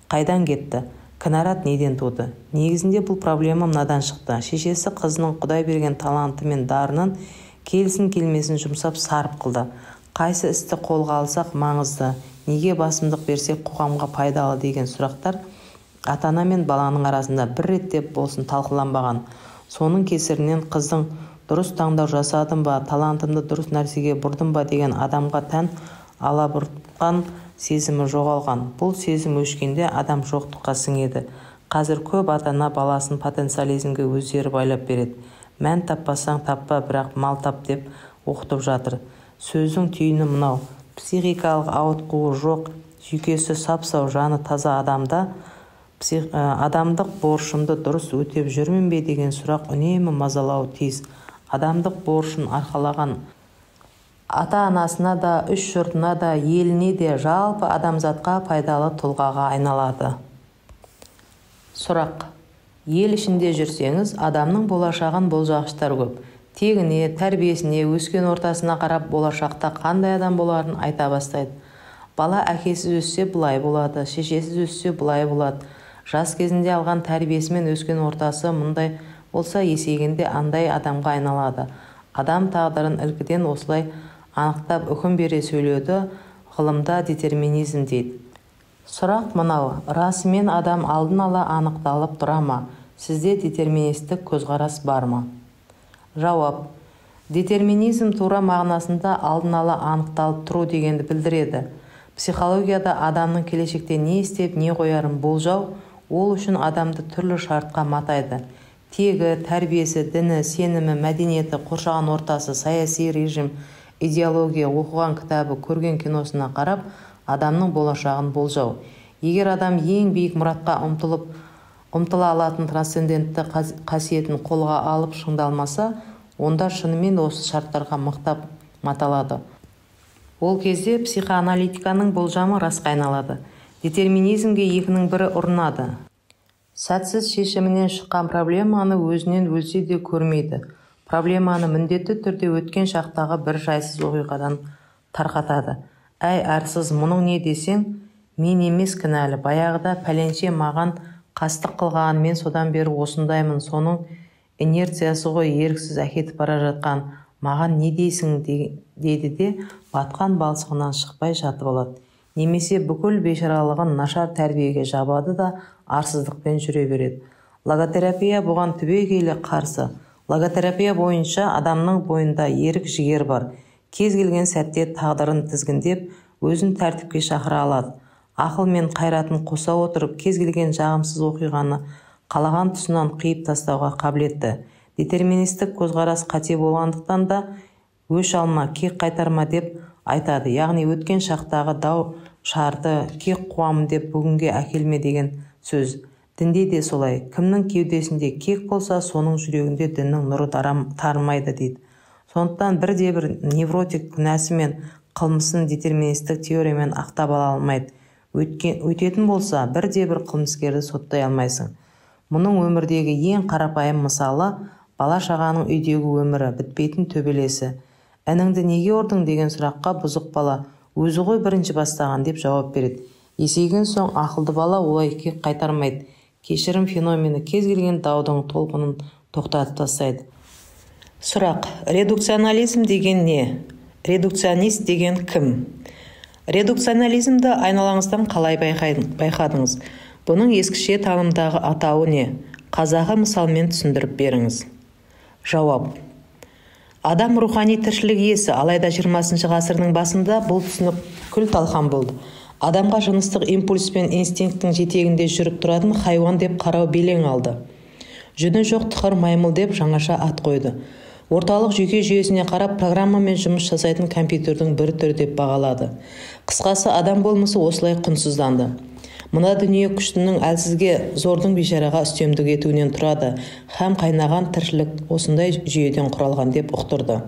Қайдан кетті? Кінәрат неден туды? Негізінде бұл проблема мынадан шықты. Шешесі қызының Құдай берген таланты мен дарынын келсін-келмесін жұмсап сарып қылды. Қайсы істі қолға алсақ маңызды, неге басымдық берсек қоғамға пайдалы деген сұрақтар ата-ана мен баланың арасында бір ретте болсын талқыланбаған. Соның кесірінен қыздың дұрыс таңдау жасадым ба, талантымды дұрыс нәрсеге бұрдым ба деген адамға тән алабұртқан сезімі жоғалған. Бұл сезім өшкенде адам жоқтыққа сіңеді. Қазір көп ата-ана баласын потенциализмге өздері байлап береді. Мән таппасаң таппа, бірақ мал тап деп оқытып жатыр. Сөздің түйіні мынау: психикалық ауытқуы жоқ, жүйкесі сап-сау, жаны таза адамда адамдық борышымды дұрыс өтеп жүрмін бе деген сұрақ үнемі мазалауы тиіс. Адамдық борышын арқалаған ата-анасына да, үш жұртына да, еліне де, жалпы адамзатқа пайдалы тұлғаға айналады. Сұрақ. Ел ішінде жүрсеңіз, адамның болашағын болжағыштар көп. Тегіне, тәрбиесіне, өскен ортасына қарап болашақта қандай адам боларын айта бастайды. Бала әкесіз өссе былай болады, шешесіз өссе былай болады. Жас кезінде алған тәрбиесі мен өскен ортасы мұндай болса, есейгенде андай адамға айналады. Адам тағдырын ілкіден осылай анықтап үкім бере сөйлеуді ғылымда детерминизм дейді. Сұрақ мынау: расымен адам алдын ала анықталып тұра ма? Сізде детерминистік көзқарас бар ма? Жауап. Детерминизм тура мағынасында алдын ала анықталып тұру дегенді білдіреді. Психологияда адамның келешекте не істеп, не қоярын болжау, ол үшін адамды түрлі шартқа матайды. Тегі, тәрбиесі, діні, сенімі, мәдениеті, қоршаған ортасы, саяси режим, идеология, оқыған кітабы, көрген киносына қарап, адамның болашағын болжау. Егер адам ең биік мұратқа ұмтыла алатын трансцендентті қасиетін қолға алып шыңдалмаса, онда шынымен осы шарттарға мықтап маталады. Ол кезде психоаналитиканың болжамы расқа айналады. Детерминизмге екінің бірі ұрынады. Сәтсіз шешімінен шыққан проблеманы өзінен өлсе де көрмейді. Проблеманы міндетті түрде өткен шақтағы бір жайсыз оқиғадан тарқатады. Әй, арсыз, мұның не десең, мен емес кінәлі. Баяғыда пәленше маған қастық қылған, мен содан бері осындаймын, соның инерциясы ғой еріксіз әкетіп бара жатқан. Маған не дейсің дейді де, батқан балшығынан шықпай жатып алады. Немесе бүкіл бейшаралығын нашар тәрбиеге жабады да арсыздықпен жүре береді. Логотерапия бұған түбегейлі қарсы. Логотерапия бойынша адамның бойында ерік жігер бар. Кез келген сәтте тағдырын тізгіндеп, өзін тәртіпке шақыра алады. Ақыл мен қайратын қоса отырып, кез келген жағымсыз оқиғаны қалаған тұсынан қиып тастауға қабілетті. Детерминистік көзқарас қате болғандықтан да өш алма, кек қайтарма деп айтады. Яғни өткен шақтағы дау шарды кек қуамын деп бүгінге әкелме деген сөз. Дінде де солай. Кімнің кеудесінде кек болса, соның жүрегінде діннің нұры тармайды дейді. Сондықтан бірде-бір невротик күнәсі мен қылмысын детерминистік теориямен ақтап ала алмайды. Өтетін болса, бірде-бір қылмыскерді соттай алмайсың. Мұның өмірдегі ең қарапайым мысалы бала-шағаның үйдегі өмірі, бітпейтін төбелесі. Ініңді неге ұрдың деген сұраққа бұзық бала өзі ғой бірінші бастаған деп жауап береді. Есейген соң ақылды бала олай кек қайтармайды. Кешірім феномені кез келген даудың толқынын тоқтатып тастайды. Сұрақ. Редукционализм деген не? Редукционист деген кім? Редукционализмді айналаңыздан қалай байқадыңыз? Бұның ескіше танымдағы атауы не? Қазақы мысалмен түсіндіріп беріңіз. Жауап. Адам рухани тіршілік иесі, алайда 20 ғасырдың басында бұл түсінік күл-талқан болды. Адамға жыныстық импульс пен инстинкттің жетегінде жүріп тұратын хайуан деп қарау белең алды. Жүні жоқ тықыр маймыл деп жаңаша ат қойды. Орталық жүйке жүйесіне қарап программамен жұмыс жасайтын компьютердің бір түрі деп бағалады. Қысқасы, адам болмысы осылай құнсызданды. Мына дүние күштінің әлсізге, зордың бейшараға үстемдік етуінен тұрады, һәм қайнаған тіршілік осындай жүйеден құралған деп ұқтырды.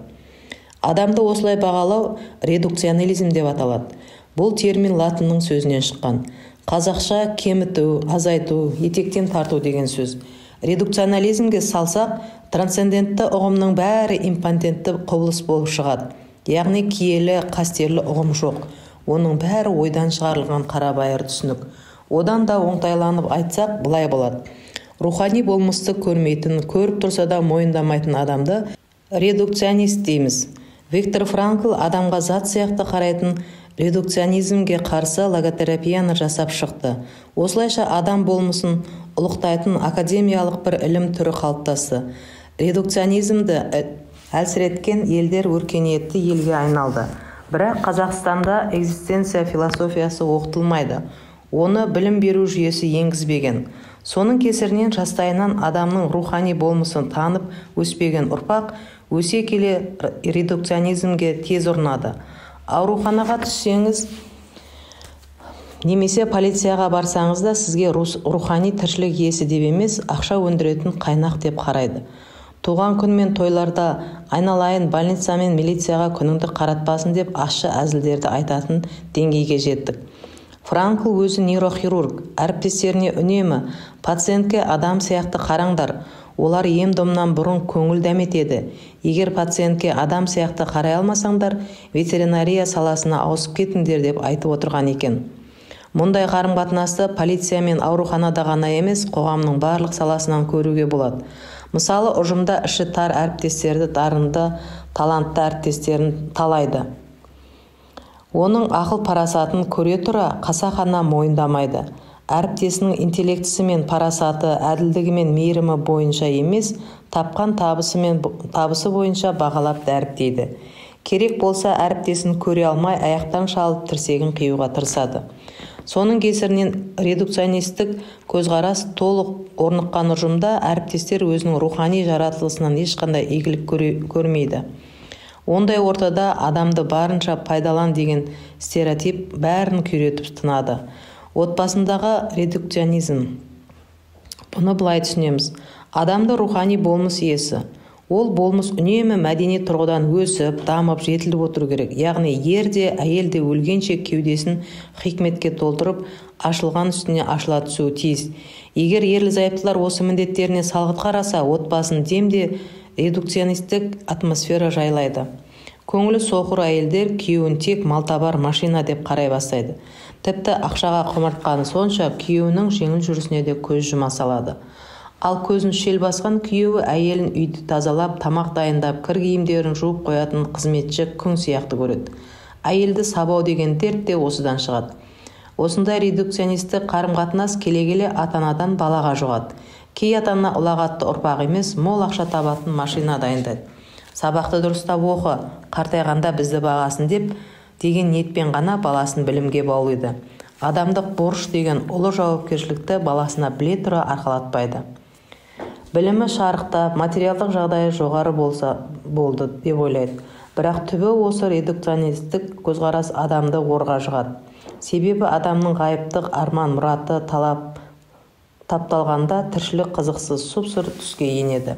Адамды осылай бағалау редукционализм деп аталады. Бұл термин латынның сөзінен шыққан. Қазақша кеміту, азайту, етектен тарту деген сөз. Редукционализмге салсақ, трансцендентті ұғымның бәрі импотентті құбылыс болып шығады. Яғни киелі, қастерлі ұғым жоқ. Оның бәрі ойдан шығарылған қарабайыр түсінік. Одан да оңтайланып айтсақ, былай болады. Рухани болмысты көрмейтін, көріп тұрса да мойындамайтын адамды редукционист дейміз. Виктор Франкл адамға зат сияқты қарайтын редукционизмге қарсы логотерапияны жасап шықты. Осылайша адам болмысын ұлықтайтын академиялық бір ілім түрі қалыптасты. Редукционизмді әлсіреткен елдер өркениетті елге айналды. Бірақ Қазақстанда экзистенция философиясы оқытылмайды. Оны білім беру жүйесі енгізбеген. Соның кесірінен жастайынан адамның рухани болмысын танып өспеген ұрпақ өсе келе редукционизмге тез ұрынады. Ауруханаға түссеңіз немесе полицияға барсаңыз да сізге рухани тіршілік иесі деп емес, ақша өндіретін қайнақ деп қарайды. Туған күн мен тойларда айналайын больница мен милицияға күніңді қаратпасын деп ащы әзілдерді айтатын деңгейге жеттік. Франкл өзі нейрохирург, әріптестеріне үнемі пациентке адам сияқты қараңдар, олар ем-домнан бұрын көңіл дәметеді. Егер пациентке адам сияқты қарай алмасаңдар, ветеринария саласына ауысып кетіңдер деп айтып отырған екен. Мұндай қарым-қатынасты полиция мен ауруханада ғана емес, қоғамның барлық саласынан көруге болады. Мысалы, ұжымда іші тар әріптестерді дарынды, талантты әріптестерін талайды. Оның ақыл парасатын көре тұра қасақана мойындамайды. Әріптесінің интеллектісі мен парасаты, әділдігі мен мейірімі бойынша емес, тапқан табысы бойынша бағалап дәріптейді. Керек болса әріптесін көре алмай аяқтан шалып тірсегін қиюға тырысады. Соның кесірінен редукционистік көзқарас толық орныққан ұжымда әріптестер өзінің рухани жаратылысынан ешқандай игілік көрмейді. Ондай ортада адамды барынша пайдалан деген стереотип бәрін күйретіп тынады. Отбасындағы редукционизм. Бұны былай түсінеміз. Адамды рухани болмыс иесі. Ол болмыс үнемі мәдени тұрғыдан өсіп, дамып, жетіліп отыру керек. Яғни ер де, әйел де өлгенше кеудесін хикметке толтырып, ашылған үстіне ашыла түсуі тиіс. Егер ерлі-зайыптылар осы міндеттеріне салғырт қараса, отбасын демде редукционистік атмосфера жайлайды. Көңілі соқыр әйелдер күйеуін тек малтабар машина деп қарай бастайды. Тіпті ақшаға құмартқаны сонша күйеуінің жеңіл жүрісіне де көз жұма салады. Ал көзін шел басқан күйеуі әйелін үйді тазалап, тамақ дайындап, кір киімдерін жуып қоятын қызметші күң сияқты көреді. Әйелді сабау деген дерт те осыдан шығады. Осындай редукционистік қарым-қатынас келе-келе ата-анадан балаға жұғады. Кей ата-ана ұлағатты ұрпақ емес, мол ақша табатын машина дайындайды. Сабақты дұрыстап оқы, қартайғанда бізді бағасын деп деген ниетпен ғана баласын білімге баулиды. Адамдық борыш деген ұлы жауапкершілікті баласына біле тұра арқалатпайды. Білімі шарықтап, материалдық жағдайы жоғары болса болды деп ойлайды. Бірақ түбі осы редукционистік көзқарас адамды орға жығады. Себебі адамның ғайыптық арман, мұраты, талап тапталғанда тіршілік қызықсыз сұп-сұр түске енеді.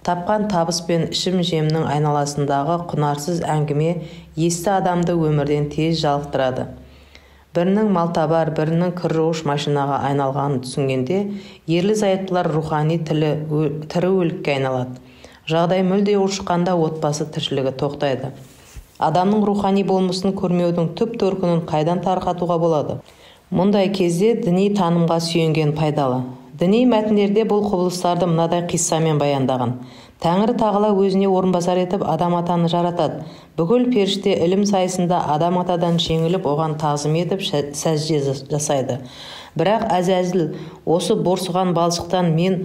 Тапқан табыс пен ішім-жемнің айналасындағы құнарсыз әңгіме есті адамды өмірден тез жалықтырады. Бірінің малтабар, бірінің кір жуғыш машинаға айналғанын түсінгенде, ерлі-зайыптылар рухани тірі өлікке айналады. Жағдай мүлде ушыққанда отбасы тіршілігі тоқтайды. Адамның рухани болмысын көрмеудің түп төркінін қайдан тарқатуға болады? Мұндай кезде діни танымға сүйенген пайдалы. Діни мәтіндерде бұл құбылыстарды мынадай қиссамен баяндаған. Тәңірі тағала өзіне орынбасар етіп Адам атаны жаратады. Бүкіл періште ілім сайысында Адам атадан жеңіліп, оған тағзым етіп сәжде жасайды. Бірақ Әзәзіл осы борсыған балшықтан мен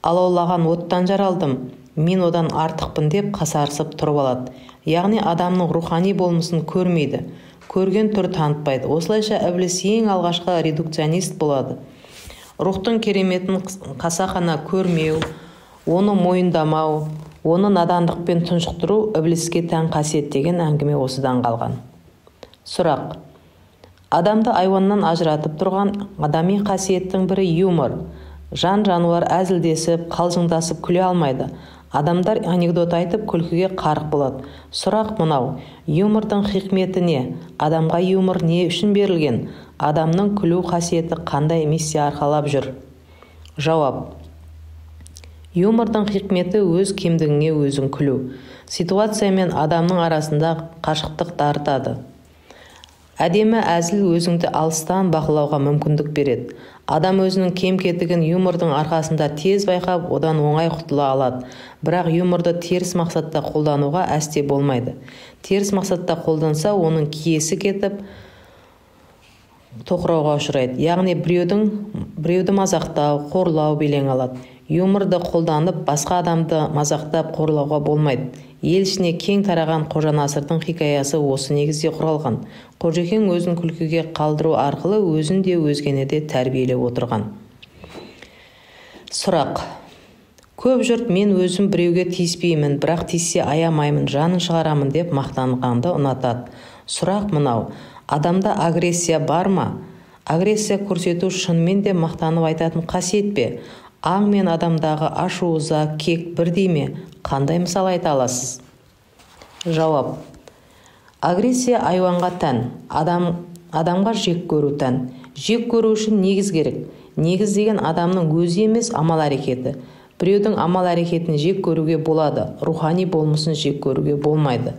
алаулаған оттан жаралдым, мен одан артықпын деп қасарысып тұрып алады. Яғни адамның рухани болмысын көрмейді, көрген түр танытпайды. Осылайша ібіліс ең алғашқы редукционист болады. Рухтың кереметін қасақана көрмеу, оны мойындамау, оны надандықпен тұншықтыру ібіліске тән қасиет деген әңгіме осыдан қалған. Сұрақ. Адамды айуаннан ажыратып тұрған адами қасиеттің бірі юмор. Жан-жануар әзілдесіп, қалжыңдасып күле алмайды. Адамдар анекдот айтып күлкіге қарық болады. Сұрақ мынау: юмордың хикметі не? Адамға юмор не үшін берілген? Адамның күлу қасиеті қандай миссия арқалап жүр? Жауап. Юмордың хикметі өз кемдігіңе өзің күлу. Ситуация мен адамның арасында қашықтық тартады. Әдемі әзіл өзіңді алыстан бақылауға мүмкіндік береді. Адам өзінің кем-кетігін юмордың арқасында тез байқап, одан оңай құтыла алады. Бірақ юморды теріс мақсатта қолдануға әсте болмайды. Теріс мақсатта қолданса, оның киесі кетіп, тоқырауға ұшырайды. Яғни біреуді мазақтау, қорлау белең алады. Юморды қолданып, басқа адамды мазақтап, қорлауға болмайды. Ел ішіне кең тараған Қожанасырдың хикаясы осы негізде құралған. Қожекең өзін күлкіге қалдыру арқылы өзін де өзгені де тәрбиелеп отырған. Сұрақ. Көп жұрт мен өзім біреуге тиіспеймін, бірақ тиіссе аямаймын, жанын шығарамын деп мақтанғанды ұнатады. Сұрақ мынау: адамда агрессия бар ма? Агрессия көрсету шынымен де мақтанып айтатын қасиет пе? Аң мен адамдағы ашу, ыза, кек бірдей ме? Қандай мысал айта аласыз? Жауап. Агрессия айуанға тән, адамға жек көру тән. Жек көру үшін негіз керек. Негіз деген адамның өзі емес, амал әрекеті. Біреудің амал әрекетін жек көруге болады, рухани болмысын жек көруге болмайды.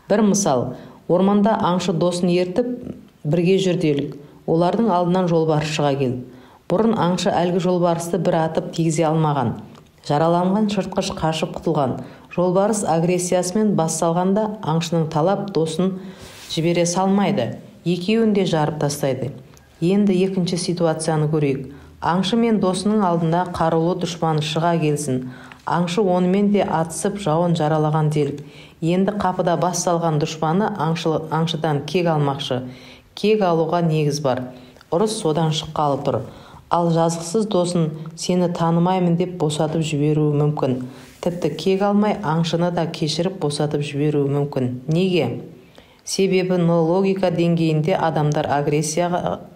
Бір мысал, орманда аңшы досын ертіп, бірге жүр делік. Олардың алдынан жолбарыс шыға келді. Бұрын аңшы әлгі жолбарысты бір атып тигізе алмаған. Жараланған жыртқыш қашып құтылған. Жолбарыс агрессиясымен бас салғанда аңшының талап досын жібере салмайды. Екеуін де жарып тастайды. Енді екінші ситуацияны көрейік. Аңшы мен досының алдында қарулы дұшпаны шыға келсін. Аңшы онымен де атысып жауын жаралаған делік. Енді қапыда бас салған дұшпаны аңшыдан кек алмақшы. Кек алуға негіз бар. Ұрыс содан шыққалы тұр. Ал жазықсыз досын сені танымаймын деп босатып жіберуі мүмкін. Тіпті кек алмай аңшыны да кешіріп босатып жіберуі мүмкін. Неге? Себебі логика деңгейінде адамдар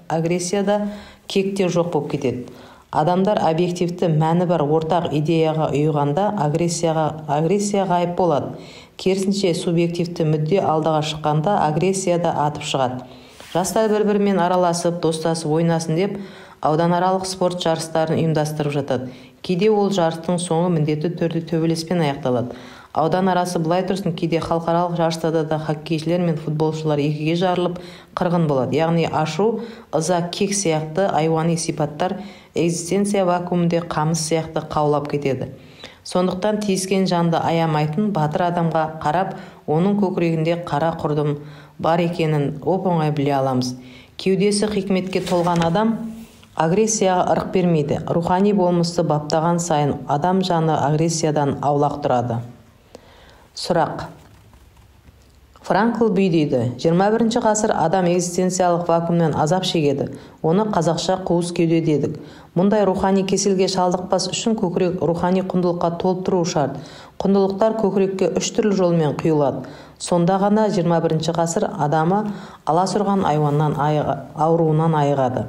агрессияда кекте жоқ болып кетеді. Адамдар объективті мәні бар ортақ идеяға ұйығанда агрессия ғайып болады. Керісінше субъективті мүдде алдыға шыққанда агрессия да атып шығады. Жастар бір-бірімен араласып, достасып ойнасын деп ауданаралық спорт жарыстарын ұйымдастырып жатады. Кейде ол жарыстың соңы міндетті түрде төбелеспен аяқталады. Аудан арасы былай тұрсын, кейде халықаралық жарыстарда да хоккейшілер мен футболшылар екіге жарылып қырғын болады. Яғни ашу, ыза, кек сияқты айуани сипаттар экзистенция вакуумінде қамыс сияқты қаулап кетеді. Сондықтан тиіскен жанды аямайтын батыр адамға қарап, оның көкірегінде қара құрдым бар екенін оп-оңай біле аламыз. Кеудесі хикметке толған адам агрессияға ырық бермейді. Рухани болмысты баптаған сайын адам жаны агрессиядан аулақ тұрады. Сұрақ. Франкл бүй дейді: 21 ғасыр адам экзистенциялық вакуумнан азап шегеді. Оны қазақша қуыс кеуде дедік. Мұндай рухани кеселге шалдықпас үшін көкірек рухани құндылыққа толып тұруы шарт. Құндылықтар көкірекке үш түрлі жолмен құйылады. Сонда ғана 21 ғасыр адамы аласұрған айуаннан ауруынан айығады.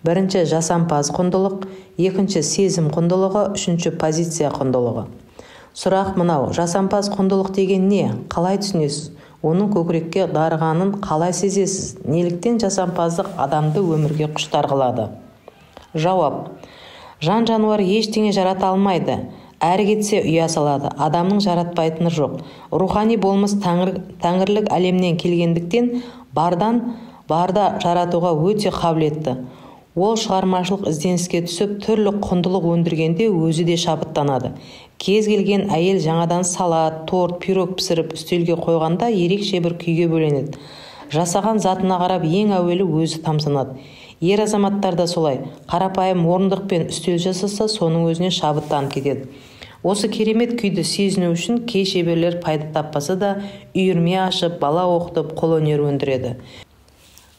Бірінші жасампаз құндылық, екінші сезім құндылығы, үшінші позиция құндылығы. Сұрақ мынау: жасампаз құндылық деген не? Қалай түсінесіз? Оның көкірекке дарығанын қалай сезесіз? Неліктен жасампаздық адамды өмірге құштар қылады? Жауап. Жан-жануар ештеңе жарата алмайды. Әрі кетсе ұя салады. Адамның жаратпайтыны жоқ. Рухани болмыс тәңірлік әлемнен келгендіктен барда жаратуға өте қабілетті. Ол шығармашылық ізденіске түсіп, түрлі құндылық өндіргенде өзі де шабыттанады. Кез келген әйел жаңадан салат, торт, пирог пісіріп үстелге қойғанда ерекше бір күйге бөленеді. Жасаған затына қарап ең әуелі өзі тамсанады. Ер азаматтар да солай. Қарапайым орындық пен үстел жасаса, соның өзіне шабыттанып кетеді. Осы керемет күйді сезіну үшін кей шеберлер пайда таппаса да үйірме ашып, бала оқытып, қолөнер өндіреді.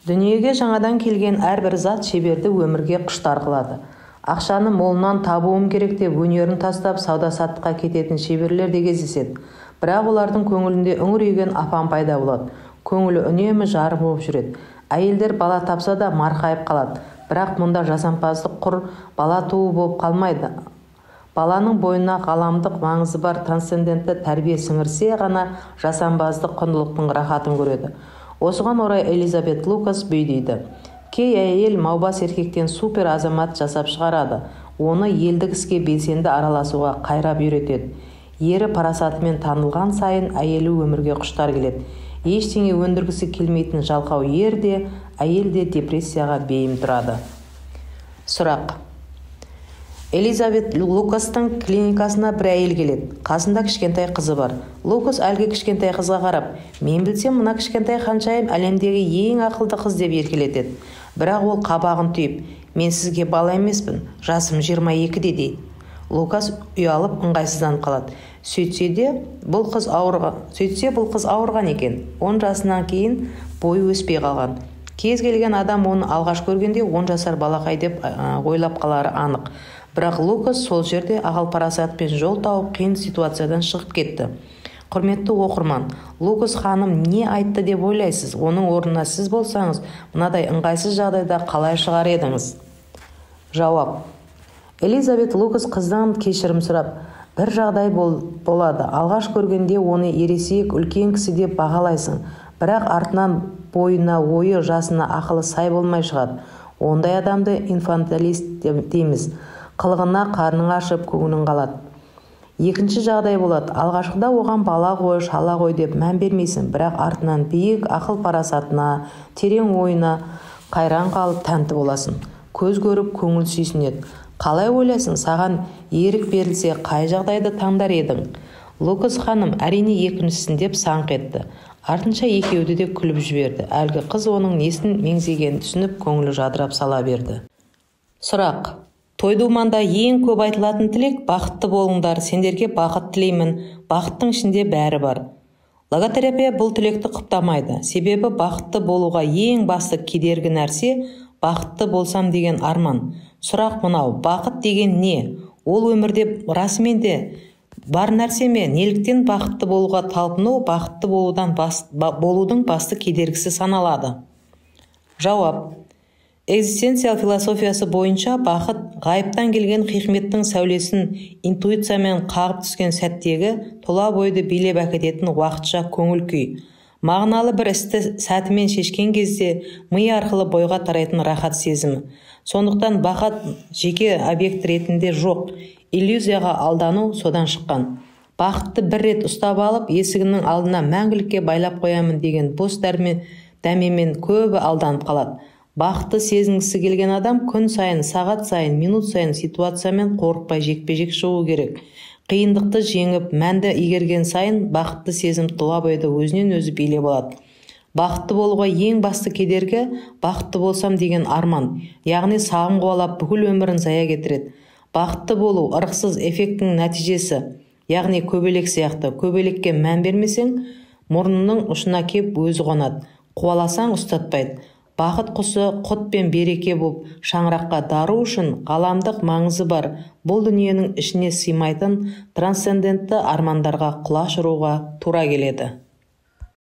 Дүниеге жаңадан келген әрбір зат шеберді өмірге құштар қылады. Ақшаны молынан табуым керек деп өнерін тастап сауда-саттыққа кететін шеберлер де кездеседі. Бірақ олардың көңілінде үңірейген апан пайда болады. Көңілі үнемі жарым болып жүреді. Әйелдер бала тапса да марқайып қалады. Бірақ мұнда жасампаздық құр бала туу болып қалмайды. Баланың бойына ғаламдық маңызы бар трансцендентті тәрбие сіңірсе ғана жасампаздық құндылықтың рахатын көреді. Осыған орай Элизабет Лукас бүй дейді: кей әйел маубас еркектен супер азамат жасап шығарады. Оны елдік іске белсенді араласуға қайрап үйретеді. Ері парасатымен танылған сайын әйелі өмірге құштар келеді. Ештеңе өндіргісі келмейтін жалқау ер де, әйел де депрессияға бейім тұрады. Сұрақ. Элизабет Лукастың клиникасына бір әйел келеді. Қасында кішкентай қызы бар. Лукас әлгі кішкентай қызға қарап, «Мен білсем, мына кішкентай ханшайым әлемдегі ең ақылды қыз» деп еркелетеді. Бірақ ол қабағын түйіп, «Мен сізге бала емеспін, жасым 22-де» дейді. Лукас ұялып ыңғайсызданып қалады. Сөйтсе бұл қыз ауырған екен. 10 жасынан кейін бойы өспей қалған. Кез келген адам оны алғаш көргенде 10 жасар балақай деп ойлап қалары анық. Бірақ Лукас сол жерде ақыл парасатпен жол тауып қиын ситуациядан шығып кетті. Құрметті оқырман, Лукас ханым не айтты деп ойлайсыз? Оның орнына сіз болсаңыз, мынадай ыңғайсыз жағдайда қалай шығар едіңіз? Жауап. Элизабет Лукас қыздан кешірім сұрап, бір жағдай болады. Алғаш көргенде оны ересек үлкен кісі деп бағалайсың. Бірақ артынан бойына, ойы, жасына ақылы сай болмай шығады. Ондай адамды инфантилист дейміз. Қылығына қарның ашып, көңілің қалады. Екінші жағдай болады. Алғашқыда оған бала ғой, шала ғой деп мән бермейсің, бірақ артынан биік ақыл парасатына, терең ойына қайран қалып тәнті боласың. Көз көріп көңіл сүйсінеді. Қалай ойлайсың, саған ерік берілсе қай жағдайды таңдар едің? Лукас ханым әрине екіншісін деп саңқ етті. Артынша екеуді де күліп жіберді. Әлгі қыз оның несін меңзегенін түсініп, көңілі жадырап сала берді. Сұрақ. Той-думанда ең көп айтылатын тілек бақытты болыңдар, сендерге бақыт тілеймін, бақыттың ішінде бәрі бар. Логотерапия бұл тілекті құптамайды. Себебі бақытты болуға ең басты кедергі нәрсе бақытты болсам деген арман. Сұрақ мынау, бақыт деген не? Ол өмірде расымен де бар нәрсе ме? Неліктен бақытты болуға талпыну бақытты болудың басты кедергісі саналады? Жауап. Экзистенциал философиясы бойынша бақыт ғайыптан келген хикметтің сәулесін интуициямен қағып түскен сәттегі тұла бойды билеп әкететін уақытша көңіл күй. Мағыналы бір істі сәтімен шешкен кезде ми арқылы бойға тарайтын рахат сезімі. Сондықтан бақыт жеке объект ретінде жоқ, иллюзияға алдану содан шыққан. Бақытты бір рет ұстап алып, есігінің алдына мәңгілікке байлап қоямын деген бос дәмемен көбі алданып қалады. Бақытты сезінгісі келген адам күн сайын, сағат сайын, минут сайын ситуациямен қорықпай жекпе-жек шығу керек. Қиындықты жеңіп, мәнді игерген сайын бақытты сезім тұла бойды өзінен өзі билеп алады. Бақытты болуға ең басты кедергі бақытты болсам деген арман, яғни сағым қуалап бүкіл өмірін зая кетіреді. Бақытты болу ырықсыз эффектінің нәтижесі, яғни көбелек сияқты. Көбелекке мән бермесең, мұрнының ұшына кеп өзі қонады, қуаласаң ұстатпайды. Бақыт құсы құт пен береке боп, шаңыраққа дару үшін ғаламдық маңызы бар, бұл дүниенің ішіне сыймайтын трансцендентті армандарға құлаш ұруға тура келеді.